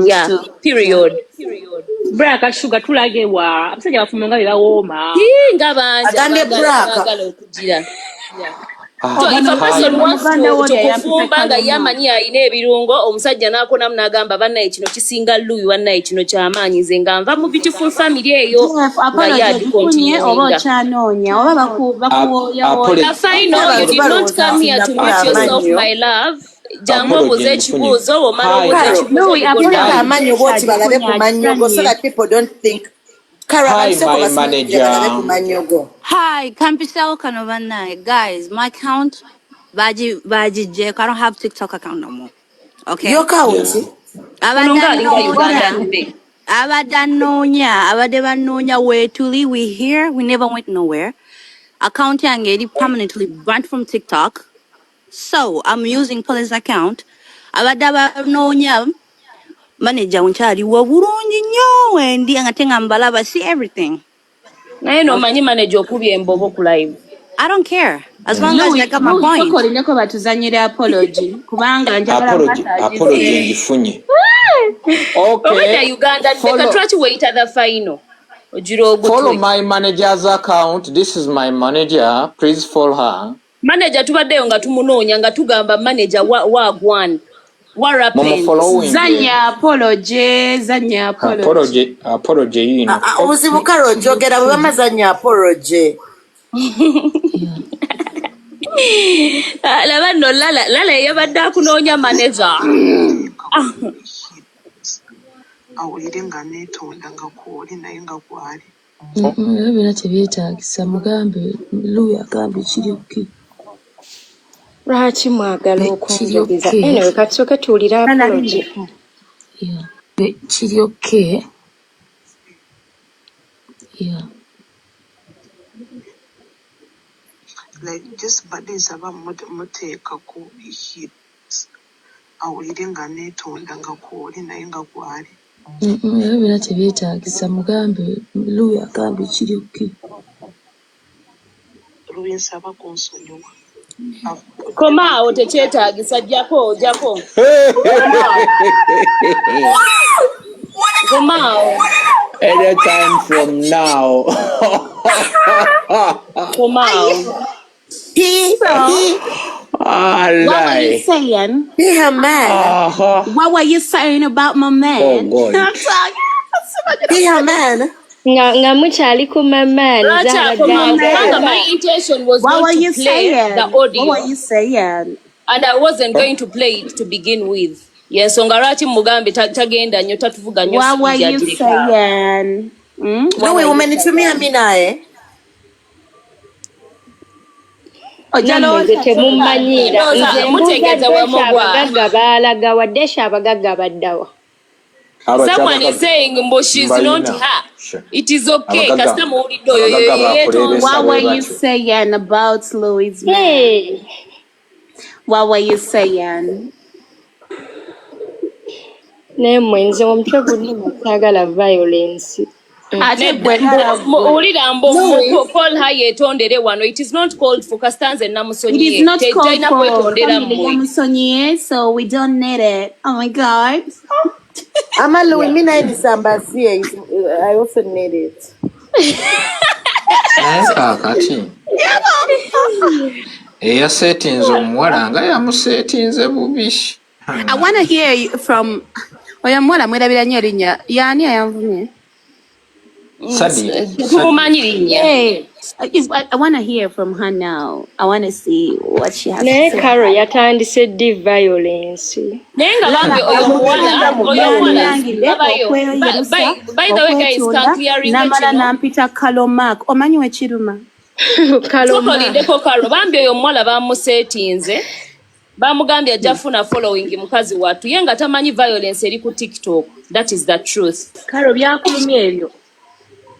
[SPEAKER 2] Yeah, period.
[SPEAKER 9] Braka Sugar tulage wa abasajja bafumbo nga be bawooma.
[SPEAKER 2] Hii, nga bangi
[SPEAKER 1] Agambye
[SPEAKER 2] abaagala
[SPEAKER 1] Braka.
[SPEAKER 2] abaagala okugira.
[SPEAKER 3] Ah,
[SPEAKER 2] So if a person
[SPEAKER 3] hi.
[SPEAKER 2] wants
[SPEAKER 7] Muganda
[SPEAKER 2] to,
[SPEAKER 7] wo
[SPEAKER 2] to
[SPEAKER 7] yali
[SPEAKER 2] kufumba nga ye amanyi alina ebirungo omusajja n'akonamu n'agamba bannaye kino kisinga Louis bannaye kino kyamaanyi nze nga nva mu beautiful family eyo
[SPEAKER 7] Jeff,
[SPEAKER 2] nga
[SPEAKER 7] apology
[SPEAKER 2] ye
[SPEAKER 7] ogifunye oba
[SPEAKER 2] agicontinuinga.
[SPEAKER 7] okyanoonya oba bakuwooyawooya.
[SPEAKER 3] Apology.
[SPEAKER 2] The final, you
[SPEAKER 1] Abantu
[SPEAKER 2] did not
[SPEAKER 1] balowooza
[SPEAKER 2] come here to
[SPEAKER 1] nti
[SPEAKER 2] mute yourself,
[SPEAKER 1] amanyo.
[SPEAKER 2] my love. Jangu
[SPEAKER 3] Apology
[SPEAKER 2] obuuze
[SPEAKER 3] ngifunye.
[SPEAKER 2] ekibuuzo, bw'omala
[SPEAKER 3] Hi.
[SPEAKER 2] obuuza
[SPEAKER 1] Karo,
[SPEAKER 2] ekibuuzo
[SPEAKER 7] Louis,
[SPEAKER 2] you go
[SPEAKER 7] apology
[SPEAKER 2] down.
[SPEAKER 1] Kuleka amanyo bw'oti balabe ku
[SPEAKER 7] agifunye
[SPEAKER 1] mannyo go so
[SPEAKER 7] agisanye.
[SPEAKER 1] that people don't think Karo
[SPEAKER 3] Hi,
[SPEAKER 1] abantu sooka
[SPEAKER 3] my
[SPEAKER 1] basinikire balabe ku
[SPEAKER 3] manager.
[SPEAKER 1] mannyo go.
[SPEAKER 10] Hi, Kampisao Kanovana. Guys, my account, Baji Baji Jake. I don't have TikTok account no more. Okay.
[SPEAKER 1] Your account.
[SPEAKER 3] Yeah.
[SPEAKER 2] Ono
[SPEAKER 10] Abadde
[SPEAKER 2] ng'alinga
[SPEAKER 10] anoonya,
[SPEAKER 2] Ugandan babe.
[SPEAKER 10] abadde anoonya, abadde banoonya weetuli. We here, we never went nowhere. Account yange eri permanently banned from TikTok. So I'm using police account. Abadde abanoonya manager nkyaliwo bulungi nnyo wendi ate nga mbalaba see everything.
[SPEAKER 2] Naye n'omanyi manager okubye embobo ku live.
[SPEAKER 10] I don't care as long as
[SPEAKER 7] Louis,
[SPEAKER 10] I got my
[SPEAKER 7] Louis,
[SPEAKER 10] point.
[SPEAKER 7] sooka olindeko batuzannyire apology kubanga njagala
[SPEAKER 3] Apology,
[SPEAKER 7] mukasa
[SPEAKER 3] apology
[SPEAKER 7] agise.
[SPEAKER 3] ngifunye.
[SPEAKER 2] Obwedda
[SPEAKER 3] Okay.
[SPEAKER 2] Uganda leka
[SPEAKER 3] Follow
[SPEAKER 2] lwaki weeyita the final? Ogira
[SPEAKER 3] follow
[SPEAKER 2] ogutwe.
[SPEAKER 3] my manager's account. This is my manager. Please follow her.
[SPEAKER 2] Manager tubaddeyo nga tumunoonya nga tugamba manager wa wagwan. What happened?
[SPEAKER 3] Mumufollowing.
[SPEAKER 7] Zannya apology, zannya apology.
[SPEAKER 3] Apology, apology yino.
[SPEAKER 1] Ah, ah, obuzibu Karo njogera bwe bamazannya apology.
[SPEAKER 2] Ah, laba nno Lala, Lala eyabadde akunoonya manager.
[SPEAKER 11] Awulire nga neetonda nga kwoli naye nga gwali.
[SPEAKER 12] Ebyo byonna tebyetaagisa mugambe Louis agambye kiri okay.
[SPEAKER 13] Lwaki mwagala
[SPEAKER 12] Kiri
[SPEAKER 13] okunjogeza?
[SPEAKER 12] okay.
[SPEAKER 13] Anyway, katusooke tuwulire apology.
[SPEAKER 12] Yeah. Kiri okay. Yeah.
[SPEAKER 11] Like just badde nsaba muteeka ku hit awulire nga neetonda nga kwoli naye nga gwali.
[SPEAKER 12] Ebyo byonna tebyetaagisa mugambe Louis agambye kiri okay.
[SPEAKER 11] Louis nsaba kunsonyiwa. I've put
[SPEAKER 2] Koma awo
[SPEAKER 11] everything down.
[SPEAKER 2] tekyetaagisa jjako jjako. Koma awo.
[SPEAKER 3] Anytime from now.
[SPEAKER 2] Koma awo.
[SPEAKER 1] He
[SPEAKER 7] So,
[SPEAKER 1] he
[SPEAKER 7] what were you
[SPEAKER 3] Alright.
[SPEAKER 7] saying?
[SPEAKER 1] he her man.
[SPEAKER 3] Uh-huh.
[SPEAKER 7] What were you saying about my
[SPEAKER 3] Oh
[SPEAKER 7] man?
[SPEAKER 3] God.
[SPEAKER 7] I'm sorry.
[SPEAKER 1] He her man.
[SPEAKER 13] Nga mukyali ku mamaani
[SPEAKER 2] Lwaki
[SPEAKER 13] z'abadde
[SPEAKER 2] akoma awo? Kubanga
[SPEAKER 13] agamba.
[SPEAKER 2] my intention was
[SPEAKER 7] What
[SPEAKER 2] not
[SPEAKER 7] were
[SPEAKER 2] to
[SPEAKER 7] you
[SPEAKER 2] play the
[SPEAKER 7] saying? What were
[SPEAKER 2] audio.
[SPEAKER 7] you saying?
[SPEAKER 2] And I wasn't going to play it to begin with. Yensonga lwaki mugambe tagenda nnyo tatuvuga nnyo
[SPEAKER 7] What were
[SPEAKER 2] speed
[SPEAKER 7] you
[SPEAKER 2] agireka awo.
[SPEAKER 7] saying? What
[SPEAKER 1] Louis
[SPEAKER 7] were you
[SPEAKER 1] umenitumia
[SPEAKER 7] saying?
[SPEAKER 1] mi naye.
[SPEAKER 7] Ojja
[SPEAKER 13] Nammwe nze
[SPEAKER 7] lowooza
[SPEAKER 13] temummanyiira.
[SPEAKER 2] Ndowooza
[SPEAKER 13] Nze mbuuza
[SPEAKER 2] mutegeeze
[SPEAKER 13] Desha
[SPEAKER 2] wemugwa.
[SPEAKER 13] abagagga baalaga wa? Desha abagagga baddawa?
[SPEAKER 2] Someone is saying mbu she's not
[SPEAKER 3] Mbalina.
[SPEAKER 2] her.
[SPEAKER 3] Sure.
[SPEAKER 2] It is okay.
[SPEAKER 3] Abagagga
[SPEAKER 2] Kasita muwulidde oyo
[SPEAKER 3] abagagga
[SPEAKER 2] yeyeetonda.
[SPEAKER 3] bakuleebesa
[SPEAKER 7] What
[SPEAKER 3] bwe
[SPEAKER 7] were you
[SPEAKER 3] batyo.
[SPEAKER 7] saying about Louis' man?
[SPEAKER 13] Hey,
[SPEAKER 7] What were you saying?
[SPEAKER 13] naye mmwe nze omutwe gunnuma saagala violence.
[SPEAKER 7] Ate
[SPEAKER 2] Nedda
[SPEAKER 7] gwe Lala gwe.
[SPEAKER 2] wulira mbu
[SPEAKER 7] Louis,
[SPEAKER 2] call her yeetondere wano. It is not called for kasita nze
[SPEAKER 7] it is
[SPEAKER 2] namusonyiye.
[SPEAKER 7] not called
[SPEAKER 2] Talina
[SPEAKER 7] for.
[SPEAKER 2] kwetondera
[SPEAKER 7] Family
[SPEAKER 2] mmwe.
[SPEAKER 7] yamusonyiye, so we don't need it. Oh my God.
[SPEAKER 1] Ama Louis mi naye nisambazie. I also need it.
[SPEAKER 3] Naye kaakati eyaseetinze omuwala nga yamuseetinze bubi.
[SPEAKER 7] I want to hear you from oyo omuwala mwerabira nnyo erinnya. Yaani ayanvumye?
[SPEAKER 3] Sadi.
[SPEAKER 2] Tumumanyi linnya.
[SPEAKER 7] Hey, I want to hear from her now. I want to see what she has to
[SPEAKER 13] Naye
[SPEAKER 7] say.
[SPEAKER 13] Carol yatandise ddi violence?
[SPEAKER 2] Naye nga bambi oyo muwala, oyo muwala
[SPEAKER 14] Yangidde
[SPEAKER 2] babayo.
[SPEAKER 14] okweyerusa,
[SPEAKER 2] By the way guys,
[SPEAKER 14] okwetunda,
[SPEAKER 2] kanclearinge
[SPEAKER 14] n'amala
[SPEAKER 2] kino.
[SPEAKER 14] n'ampita Carol Mark. Omanyi wekiruma?
[SPEAKER 13] Carol Mark.
[SPEAKER 2] Tukolindeko Carol. Bambi oyo omuwala bamuseetinze, bamugambye ajja funa following mukazi wattu, ye nga tamanyi violence eri ku TikTok. That is the truth.
[SPEAKER 9] Karo, byakulumya ebyo?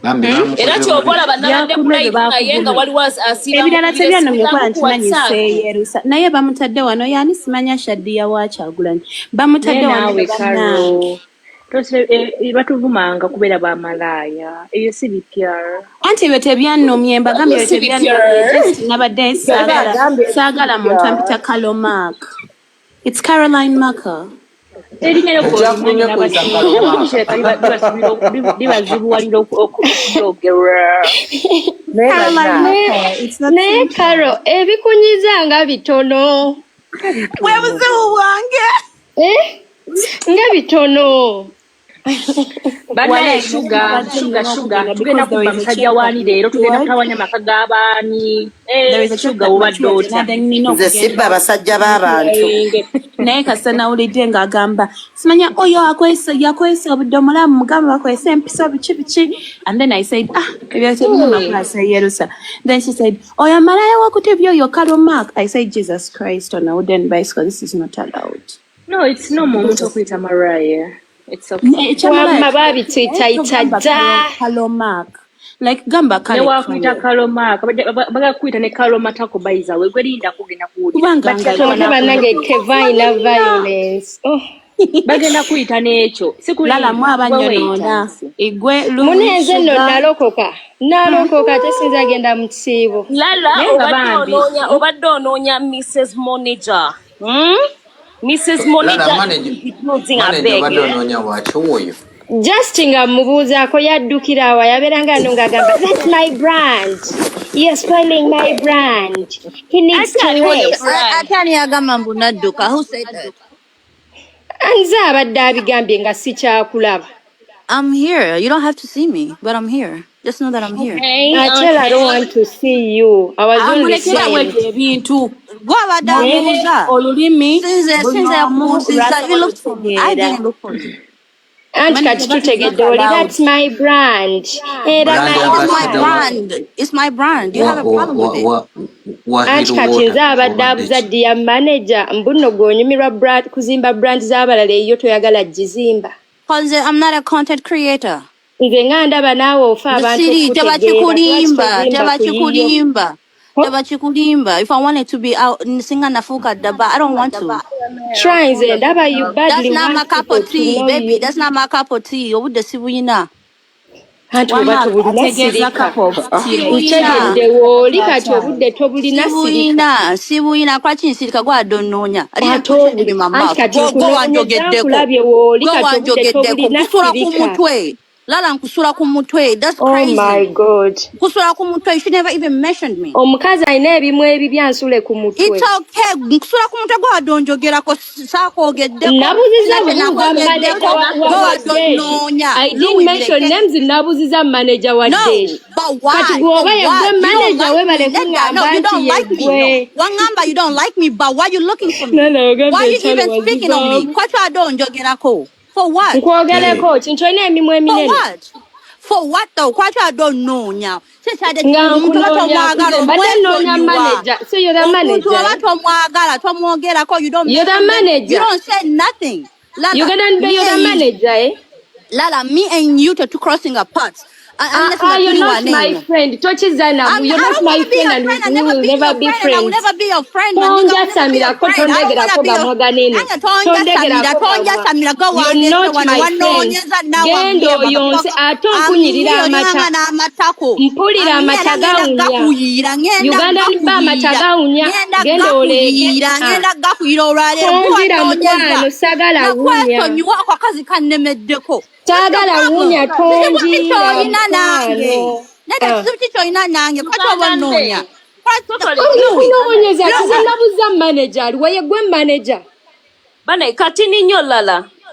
[SPEAKER 3] Bambi bamukoze
[SPEAKER 2] Era
[SPEAKER 3] bubi.
[SPEAKER 2] kyova olaba nabadde ku
[SPEAKER 9] Byakulumya
[SPEAKER 2] live
[SPEAKER 9] ebyo
[SPEAKER 2] naye nga
[SPEAKER 9] bakuvume?
[SPEAKER 2] waliwo asiiba
[SPEAKER 14] Ebirala
[SPEAKER 2] mukubira
[SPEAKER 14] tebyannomye
[SPEAKER 2] essimu
[SPEAKER 14] kuba
[SPEAKER 2] ku
[SPEAKER 14] nkimanyi
[SPEAKER 2] WhatsApp.
[SPEAKER 14] seeyerusa, naye bamutadde wano yaani simanya Shadiya wa Kyagulanyi
[SPEAKER 9] Naye
[SPEAKER 14] bamutadde wano.
[SPEAKER 9] naawe
[SPEAKER 14] Bannange.
[SPEAKER 9] Karo, batuvumanga kubeera bamalaaya, ebyo si bipya.
[SPEAKER 14] Anti ebyo tebyannomye, mbagambye ebyo
[SPEAKER 2] Si bipya.
[SPEAKER 14] tebyannomye, just nabadde saagala
[SPEAKER 12] Agambye
[SPEAKER 14] saagala muntu ampita Carol Mark. It's Caroline Marker.
[SPEAKER 9] Erinnya lyo
[SPEAKER 3] Ekyakulumya
[SPEAKER 9] gw'olimanyi
[SPEAKER 3] kuyita
[SPEAKER 9] n'abasinga
[SPEAKER 3] Carol Mark.
[SPEAKER 9] kirabika libazibuwalira okulyogera.
[SPEAKER 12] Naye
[SPEAKER 14] Caroline
[SPEAKER 12] bannange.
[SPEAKER 14] Marker, it's not
[SPEAKER 13] Naye
[SPEAKER 14] simple.
[SPEAKER 13] Carol, ebikunyiza nga bitono.
[SPEAKER 14] Bwe buzibu bwange.
[SPEAKER 13] Eh? Nga bitono.
[SPEAKER 9] Bannaye,
[SPEAKER 14] Walayi
[SPEAKER 9] shuga
[SPEAKER 14] nabadde
[SPEAKER 9] shuga
[SPEAKER 14] nina
[SPEAKER 9] shuga,
[SPEAKER 14] okugenda
[SPEAKER 9] tugenda
[SPEAKER 14] because there
[SPEAKER 9] kubba
[SPEAKER 14] is a
[SPEAKER 9] musajja
[SPEAKER 14] check
[SPEAKER 9] waani
[SPEAKER 14] that
[SPEAKER 9] leero? Tugenda
[SPEAKER 14] matured.
[SPEAKER 9] kutawanya maka g'abaani?
[SPEAKER 14] There is a check
[SPEAKER 9] Shuga,
[SPEAKER 14] that
[SPEAKER 9] obadde
[SPEAKER 14] matured
[SPEAKER 9] otya?
[SPEAKER 14] nabadde nina
[SPEAKER 1] Nze
[SPEAKER 14] okugenda
[SPEAKER 1] sibba abasajja b'abantu.
[SPEAKER 14] okuclearing, naye kasita nawulidde ng'agamba simanya oyo akwesa yakwesa obudde omulamu mugamba bakwesa empiso biki biki, and then I said, "Ah, ebyo tebinoma kulaseeyerusa." Then she said, "Oyo malaya wa ku TV, oyo Carol Mark." I said, "Jesus Christ on a wooden bicycle, this is not allowed."
[SPEAKER 9] No, it's normal omuntu okuyita Mariah. It's okay.
[SPEAKER 14] Ekyamalaya
[SPEAKER 13] Wamma
[SPEAKER 14] naye
[SPEAKER 13] baabituyitayita
[SPEAKER 14] togamba
[SPEAKER 13] dda.
[SPEAKER 14] Carol Mark, like gamba
[SPEAKER 9] Ne
[SPEAKER 14] kale
[SPEAKER 9] wakuyita
[SPEAKER 14] Carol.
[SPEAKER 9] Carol Mark, bagala kuyita ne Carol Matako bayiza we gwerinda kugenda kuwulira.
[SPEAKER 14] Kubanga
[SPEAKER 9] Bajja
[SPEAKER 14] nga
[SPEAKER 13] Kyokka bannange,
[SPEAKER 9] kuwulira.
[SPEAKER 13] Keva alina violence. Oh.
[SPEAKER 9] Bagenda kuyita n'ekyo.
[SPEAKER 14] Lala mu
[SPEAKER 9] Sikulimba. Gwe
[SPEAKER 14] abanyonoona
[SPEAKER 9] weetansi.
[SPEAKER 14] igwe Louis
[SPEAKER 13] Munenze nno
[SPEAKER 14] Sugar.
[SPEAKER 13] nalokoka. Nalokoka, ate sinza agenda mu kisiibo.
[SPEAKER 2] Lala,
[SPEAKER 9] Naye nga
[SPEAKER 2] obadde
[SPEAKER 9] bambi.
[SPEAKER 2] onoonya, obadde onoonya Mrs Moniger, Mrs
[SPEAKER 3] Lala
[SPEAKER 2] Moniger
[SPEAKER 3] manager,
[SPEAKER 2] is losing a
[SPEAKER 3] manager
[SPEAKER 2] beg.
[SPEAKER 3] obadde onoonya waki oyo?
[SPEAKER 13] Just nga mubuuzaako yaddukira awa yabeeranga ano ng'agamba, "That's my brand. You're spoiling my brand. He needs
[SPEAKER 2] Ate
[SPEAKER 13] to
[SPEAKER 2] aliwo ye
[SPEAKER 13] rest."
[SPEAKER 2] brand.
[SPEAKER 10] Ate ani yagamba mbu nadduka? Who said that?
[SPEAKER 13] Nze abadde abigambye nga sikyakulaba.
[SPEAKER 10] I'm here. You don't have to see me, but I'm here. Just know that I'm here.
[SPEAKER 2] Okay,
[SPEAKER 13] Ate I don't
[SPEAKER 2] okay.
[SPEAKER 13] want to see you. I was only
[SPEAKER 14] Amulekerawo
[SPEAKER 13] saying.
[SPEAKER 14] ebyo ebintu.
[SPEAKER 10] Gwabadde
[SPEAKER 14] Naye
[SPEAKER 10] abuuza.
[SPEAKER 14] olulimi
[SPEAKER 10] Sinze
[SPEAKER 14] buli
[SPEAKER 10] sinze
[SPEAKER 14] omu
[SPEAKER 10] yakubuuzizza. You
[SPEAKER 14] lwasobola
[SPEAKER 10] looked for me. I
[SPEAKER 14] okutegeera.
[SPEAKER 10] didn't look for you.
[SPEAKER 13] Anti
[SPEAKER 14] Manager,
[SPEAKER 13] kati
[SPEAKER 14] that is not
[SPEAKER 13] tutegedde oli
[SPEAKER 14] allowed.
[SPEAKER 13] that's my brand. Era
[SPEAKER 3] Brand
[SPEAKER 13] my
[SPEAKER 10] It's my
[SPEAKER 3] ambassador wa
[SPEAKER 13] brand.
[SPEAKER 10] brand. It's my brand. Do you
[SPEAKER 3] wa
[SPEAKER 10] have a
[SPEAKER 3] wa
[SPEAKER 10] problem
[SPEAKER 3] wa
[SPEAKER 10] with it?
[SPEAKER 3] wa wa
[SPEAKER 13] Anti
[SPEAKER 3] Hill
[SPEAKER 13] kati nze
[SPEAKER 3] Water
[SPEAKER 13] abadde
[SPEAKER 3] obadde
[SPEAKER 13] abuza
[SPEAKER 3] ki?
[SPEAKER 13] ddiya manager mbu nno gw'onyumirwa kuzimba brand z'abalala, eyo toyagala gizimba.
[SPEAKER 10] Cause I'm not a content creator.
[SPEAKER 13] Nze nga ndaba naawe ofa abantu
[SPEAKER 10] Siri,
[SPEAKER 13] okukutegeera, lwaki
[SPEAKER 10] tebakikulimba,
[SPEAKER 13] tozimba ku yiyo?
[SPEAKER 10] tebakikulimba,
[SPEAKER 13] Ho?
[SPEAKER 10] tebakikulimba. If I wanted to be out, singa nafuuka dda, but I don't want to.
[SPEAKER 13] Try, nze ndaba you
[SPEAKER 10] That's
[SPEAKER 13] badly
[SPEAKER 10] not my
[SPEAKER 13] want
[SPEAKER 10] cup
[SPEAKER 13] people
[SPEAKER 10] of
[SPEAKER 13] to
[SPEAKER 10] tea,
[SPEAKER 13] know
[SPEAKER 10] baby.
[SPEAKER 13] you.
[SPEAKER 10] That's not my cup of tea. Obudde sibuyina.
[SPEAKER 13] Anti oba
[SPEAKER 14] Wamma
[SPEAKER 13] tobulina,
[SPEAKER 14] ategeeza
[SPEAKER 13] sirika.
[SPEAKER 14] cup of tea.
[SPEAKER 10] Sibuyina.
[SPEAKER 13] Ntegedde wooli kati obudde tobulina, sirika.
[SPEAKER 10] Sibuyina, sibuyina. Lwaki nsirika? Gwe adonoonya. I didn't
[SPEAKER 13] Ate
[SPEAKER 10] put anything
[SPEAKER 13] obuli
[SPEAKER 10] in my
[SPEAKER 13] anti
[SPEAKER 10] mouth.
[SPEAKER 13] kati
[SPEAKER 10] Gwe gwe
[SPEAKER 13] nkunoonyezza
[SPEAKER 10] wanjogeddeko.
[SPEAKER 13] nkulabye wooli
[SPEAKER 10] Gwe
[SPEAKER 13] kati obudde
[SPEAKER 10] wanjogeddeko.
[SPEAKER 13] tobulina,
[SPEAKER 10] Nkusula ku
[SPEAKER 13] sirika.
[SPEAKER 10] mutwe. Lala, nkusula ku mutwe. That's
[SPEAKER 13] Oh my
[SPEAKER 10] crazy.
[SPEAKER 13] God.
[SPEAKER 10] Nkusula ku mutwe. You should never even mentioned me.
[SPEAKER 13] Omukazi alina ebimu ebibi ansule ku mutwe.
[SPEAKER 10] It's okay. Nkusula ku mutwe, gwe wadonjogerako, saakwogeddeko.
[SPEAKER 13] Nabuziza
[SPEAKER 10] Sina kye
[SPEAKER 13] bubuuza manager
[SPEAKER 10] nakwogeddeko.
[SPEAKER 13] wa,
[SPEAKER 10] Gwe
[SPEAKER 13] wa, wa Deshi.
[SPEAKER 10] wadonoonya.
[SPEAKER 13] I didn't
[SPEAKER 10] Louis
[SPEAKER 13] mention
[SPEAKER 10] bireke.
[SPEAKER 13] names, nabuziza manager wa
[SPEAKER 10] No,
[SPEAKER 13] Deshi.
[SPEAKER 10] but
[SPEAKER 13] Kati
[SPEAKER 10] why?
[SPEAKER 13] gwe
[SPEAKER 10] For
[SPEAKER 13] oba ye
[SPEAKER 10] what?
[SPEAKER 13] gwe
[SPEAKER 10] You don't
[SPEAKER 13] manager
[SPEAKER 10] like me.
[SPEAKER 13] webale
[SPEAKER 10] Nedda, no,
[SPEAKER 13] kuŋŋamba
[SPEAKER 10] you
[SPEAKER 13] nti
[SPEAKER 10] don't
[SPEAKER 13] ye
[SPEAKER 10] like me. No.
[SPEAKER 13] gwe.
[SPEAKER 10] Wangamba you don't like me, but why you looking for me?
[SPEAKER 13] Nana
[SPEAKER 10] Why
[SPEAKER 13] ogambye
[SPEAKER 10] you
[SPEAKER 13] entalo
[SPEAKER 10] even speaking on me?
[SPEAKER 13] wazivaamu.
[SPEAKER 10] Kwaki adonjogerako? For what?
[SPEAKER 13] Nkwogereko ki nti olina emimwa
[SPEAKER 10] For
[SPEAKER 13] eminene?
[SPEAKER 10] what? For what though? Kwaki adonoonya? Sikyadde
[SPEAKER 13] Nga
[SPEAKER 10] omuntu oba
[SPEAKER 13] nkunoonya
[SPEAKER 10] tomwagala
[SPEAKER 13] nze mbadde nnoonya
[SPEAKER 10] omwesonyiwa.
[SPEAKER 13] manager. So you're the
[SPEAKER 10] Omuntu
[SPEAKER 13] manager,
[SPEAKER 10] oba
[SPEAKER 13] eh?
[SPEAKER 10] tomwagala tomwogerako. You don't
[SPEAKER 13] You're the
[SPEAKER 10] mention them. You
[SPEAKER 13] manager.
[SPEAKER 10] don't say nothing. Lala,
[SPEAKER 13] Ugandan
[SPEAKER 10] me
[SPEAKER 13] you're the
[SPEAKER 10] and you,
[SPEAKER 13] manager, eh?
[SPEAKER 10] Lala, me and you to crossing our paths. Unless nga
[SPEAKER 13] You're
[SPEAKER 10] tuli
[SPEAKER 13] not my
[SPEAKER 10] wano eno.
[SPEAKER 13] friend. Tochizana, you're
[SPEAKER 10] I
[SPEAKER 13] not
[SPEAKER 10] don't
[SPEAKER 13] my
[SPEAKER 10] want to be
[SPEAKER 13] friend
[SPEAKER 10] your
[SPEAKER 13] and
[SPEAKER 10] friend. I
[SPEAKER 13] we
[SPEAKER 10] never
[SPEAKER 13] will
[SPEAKER 10] been
[SPEAKER 13] never
[SPEAKER 10] your
[SPEAKER 13] be
[SPEAKER 10] friend and I will
[SPEAKER 13] friends.
[SPEAKER 10] never be your friend, my nigga. I will never be your
[SPEAKER 13] Tonjasamirako,
[SPEAKER 10] friend. I don't want to
[SPEAKER 13] tondegerako
[SPEAKER 10] be your
[SPEAKER 13] bamwa ganene.
[SPEAKER 10] Nange tonjasamira,
[SPEAKER 13] Tondegerako bamwa.
[SPEAKER 10] tonjasamira. Go
[SPEAKER 13] You're
[SPEAKER 10] wandeese
[SPEAKER 13] not
[SPEAKER 10] wano
[SPEAKER 13] my friend.
[SPEAKER 10] wannoonyeza now I'm
[SPEAKER 13] Genda
[SPEAKER 10] here,
[SPEAKER 13] oyonse
[SPEAKER 10] motherfucker.
[SPEAKER 13] ate
[SPEAKER 10] I'm
[SPEAKER 13] ompunyirira
[SPEAKER 10] here
[SPEAKER 13] amata.
[SPEAKER 10] olinganga n'amatako.
[SPEAKER 13] Mpulira
[SPEAKER 10] I'm here
[SPEAKER 13] amata
[SPEAKER 10] era ngenda
[SPEAKER 13] gawunya.
[SPEAKER 10] gakuyiira, ngenda
[SPEAKER 13] Ugandan ba amata
[SPEAKER 10] gakuyiira,
[SPEAKER 13] gawunya.
[SPEAKER 10] ngenda
[SPEAKER 13] Genda oleeke.
[SPEAKER 10] gakuyiira,
[SPEAKER 13] Ah.
[SPEAKER 10] ngenda gakuyiira olwaleero. Gwe
[SPEAKER 13] Tonjira
[SPEAKER 10] wannoonyeza.
[SPEAKER 13] mukwano, sagala wunya.
[SPEAKER 10] Nakwesonyiwa ako akazi kannemeddeko. What's your
[SPEAKER 13] Saagala
[SPEAKER 10] problem?
[SPEAKER 13] wunya,
[SPEAKER 10] Kizibu ki
[SPEAKER 13] tonjiira
[SPEAKER 10] ky'olina nange?
[SPEAKER 13] mukwano.
[SPEAKER 10] Nedda,
[SPEAKER 13] Ah.
[SPEAKER 10] kizibu ki ky'olina nange? Lwaki oba
[SPEAKER 2] Ugandan
[SPEAKER 10] onnoonya?
[SPEAKER 2] be. Totoleke.
[SPEAKER 10] Louis,
[SPEAKER 13] Nkunoonyeza kize
[SPEAKER 10] Lala.
[SPEAKER 13] nabuza manager aliwa ye gwe manager.
[SPEAKER 2] Bane katini nnyo Lala.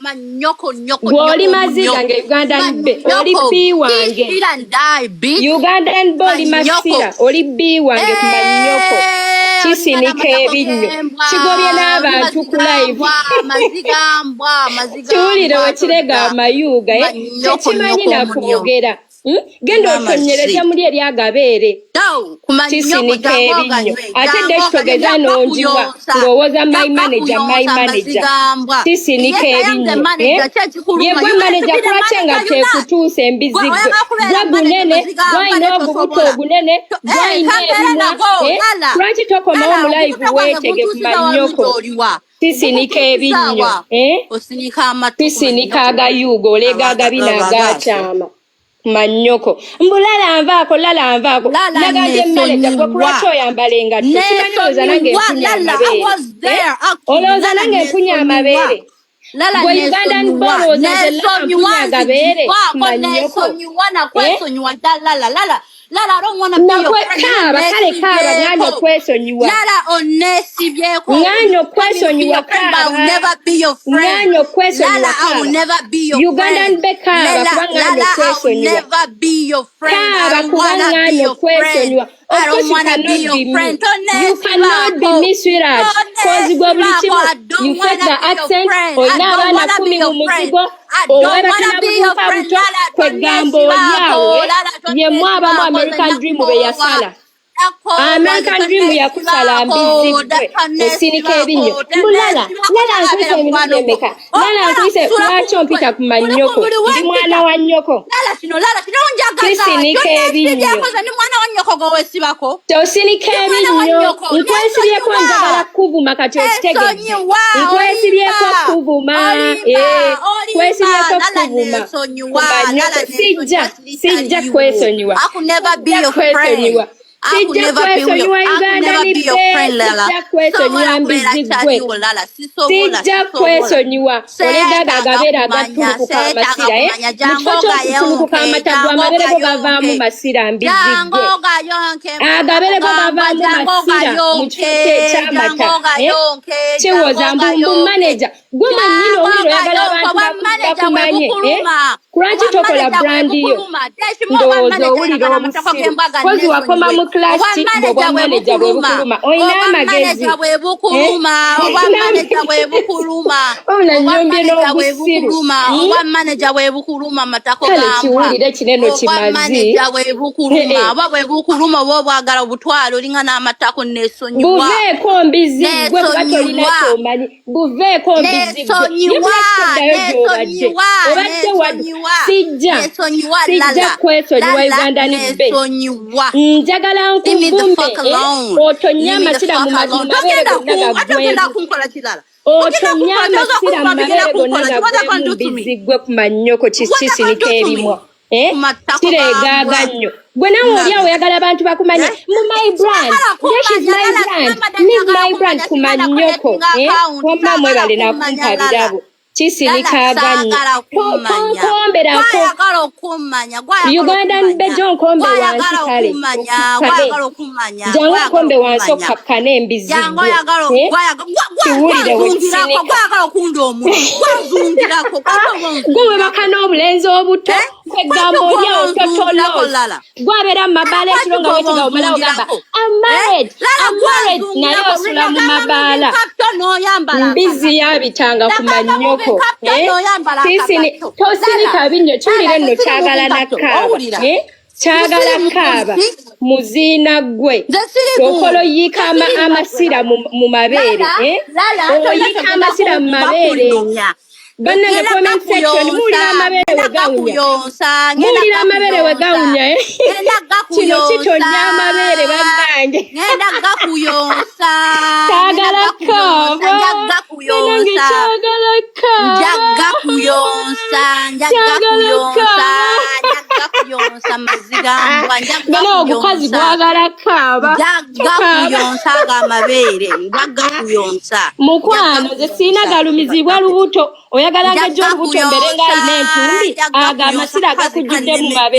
[SPEAKER 10] Manyoko nyoko.
[SPEAKER 13] Gwe oli maziga nga Ugandan be, oli bbi wange.
[SPEAKER 10] Kill and die, bitch.
[SPEAKER 13] Ugandan be oli
[SPEAKER 10] Manyoko.
[SPEAKER 13] masira, oli bbi wange ku manyoko. Kisinika ebinnyo, kigobye n'abantu ku live. Kiwulire wekirega amayuuga, eh? Tekimanyi nakwogera. Genda otonyereze muli eri agabeere. Kisinika ebinnyo, ate dekitogeza n'onjiwa ng'owoza my manager, my manager. Kisinika ebinnyo, eh? Ye gwe manager, kulwaki nga tekutuusa embizi gwe? Gwe gunene, gwalina ogubuto ogunene, gwalina ebimwa, eh? Lwaki tokomawo mu live weetege ku mannyoko? Kisinika ebinnyo, eh? Kisinika agayuuga, oleega agabina agakyama mannyoko. Mbulala nvaako, lala nvaako. Nagambye manager gwe, kulwaki oyambala engatto? Simanyi, olowooza nange mpunya amabeere, eh? Olowooza nange mpunya amabeere? Gwe Ugandan boy, olowooza nze lala mpunya agabeere mannyoko, eh? Kaaba kale, kaaba. Ŋŋaanye okwesonyiwa, ŋŋaanye okwesonyiwa, kaaba. Ŋŋaanye okwesonyiwa, kaaba. Ugandan be, kaaba, kuba ŋŋaanye okwesonyiwa. Kaaba, kuba ŋŋaanye okwesonyiwa. Of course you cannot be me. You cannot be me, sweetheart. 'Cause gwe buli kimu you fake the accent, olina abaana 10 mu muzigo, owebaka na buvuka buto, kwegamba oli awo ye mwe abamu American Dream be yasala. American Dream yakusala, mbizi gwe osinika ebinnyo. Mbulala lala nkuyise emirundi emeka? Lala nkuyise, lwaki ompita ku mannyoko? Ndi mwana wa nnyoko? Kisinika ebinnyo, tosinika ebinnyo. Nkwesibyeko, njagala kuvuma kati, okitegedde? Nkwesibyeko kuvuma, kwesibyeko kuvuma ku mannyoko. Sijja kwesonyiwa, kwesonyiwa, sijja kwesonyiwa. Uganda ni be, sijja kwesonyiwa, mbizi gwe, sijja kwesonyiwa. Olegaga agabeere agattulukuka amasira, eh? Mu kifo ky'okutulukuka amata gwe, amabeere go gavaamu masira, mbizi gwe. Agabeere go gavaamu masira mu kifo ky'ekyamata, eh? Kiwoza mbu mbu manager. Gwe mwennyini owulira oyagala abantu bakumanye, eh? Lwaki tokola brand yo? Ndowooza owulira obusiru 'cause wakoma mu class ng'obwa manager bwe bukuluma. Olina amagezi, wabula nyombye n'obusiru. Kale kiwulire kineno kimazi.
[SPEAKER 10] Oba bwe bukuluma, oba obwagala obutwalo, olinga n'amatako. Nesonyiwa.
[SPEAKER 13] Buveeko, mbizi gwe, kuba tolina kyomanyi. Buveeko, mbizi gwe. Gyobadde obadde wadu. Sijja kwesonyiwa. Uganda ni be, njagala nkuvume, otonye amasira mu mabeere gonna gaggwemu, otonye amasira mu mabeere gonna gaggwemu, mbizi gwe, ku mannyoko. Kisinika ebimwa, kireegaaga nnyo. Gwe nawe oli awo oyagala abantu bakumanye mu my brand. Yes, is my brand, leave my brand ku mannyoko. Wamma mwebale nakumpa birabo. Kisinikaaga nnyo, tonkomberako. Ugandan bejo, nkombe wansi kale, jangu nkombe wansi okkakkane, embizi gwe. Kiwulire wekisinika. Gwe webaka n'obulenzi obuto, kwegamba oli awo totolos. Gwabeera mu mabaala ekiro nga wetega, omala ogamba I'm married, I'm married, naye osula mu mabaala. Mbizi yabitanga ku mannyoko. Tosinika binnyo. Kiwulire nno, kyagala nakkaaba, kyagala kaaba muziina gwe. Okola oyiika amasira mu mabeere, oyiika amasira mu mabeere. Bannange, comment section, muwulira amabeere we gawunya? Muwulira amabeere we gawunya? Kino kitonya amabeere, bannange. Kyagala kaaba, bannange, kyagala kaaba, kyagala kaaba. Bana, ogukazi gwagala kaaba. Mukwano, nze siina galumizibwa lubuto. Oyagala ngejja olubuto mbere ng'alina entumbi? Ago amasira gakujjudde mu mabeere.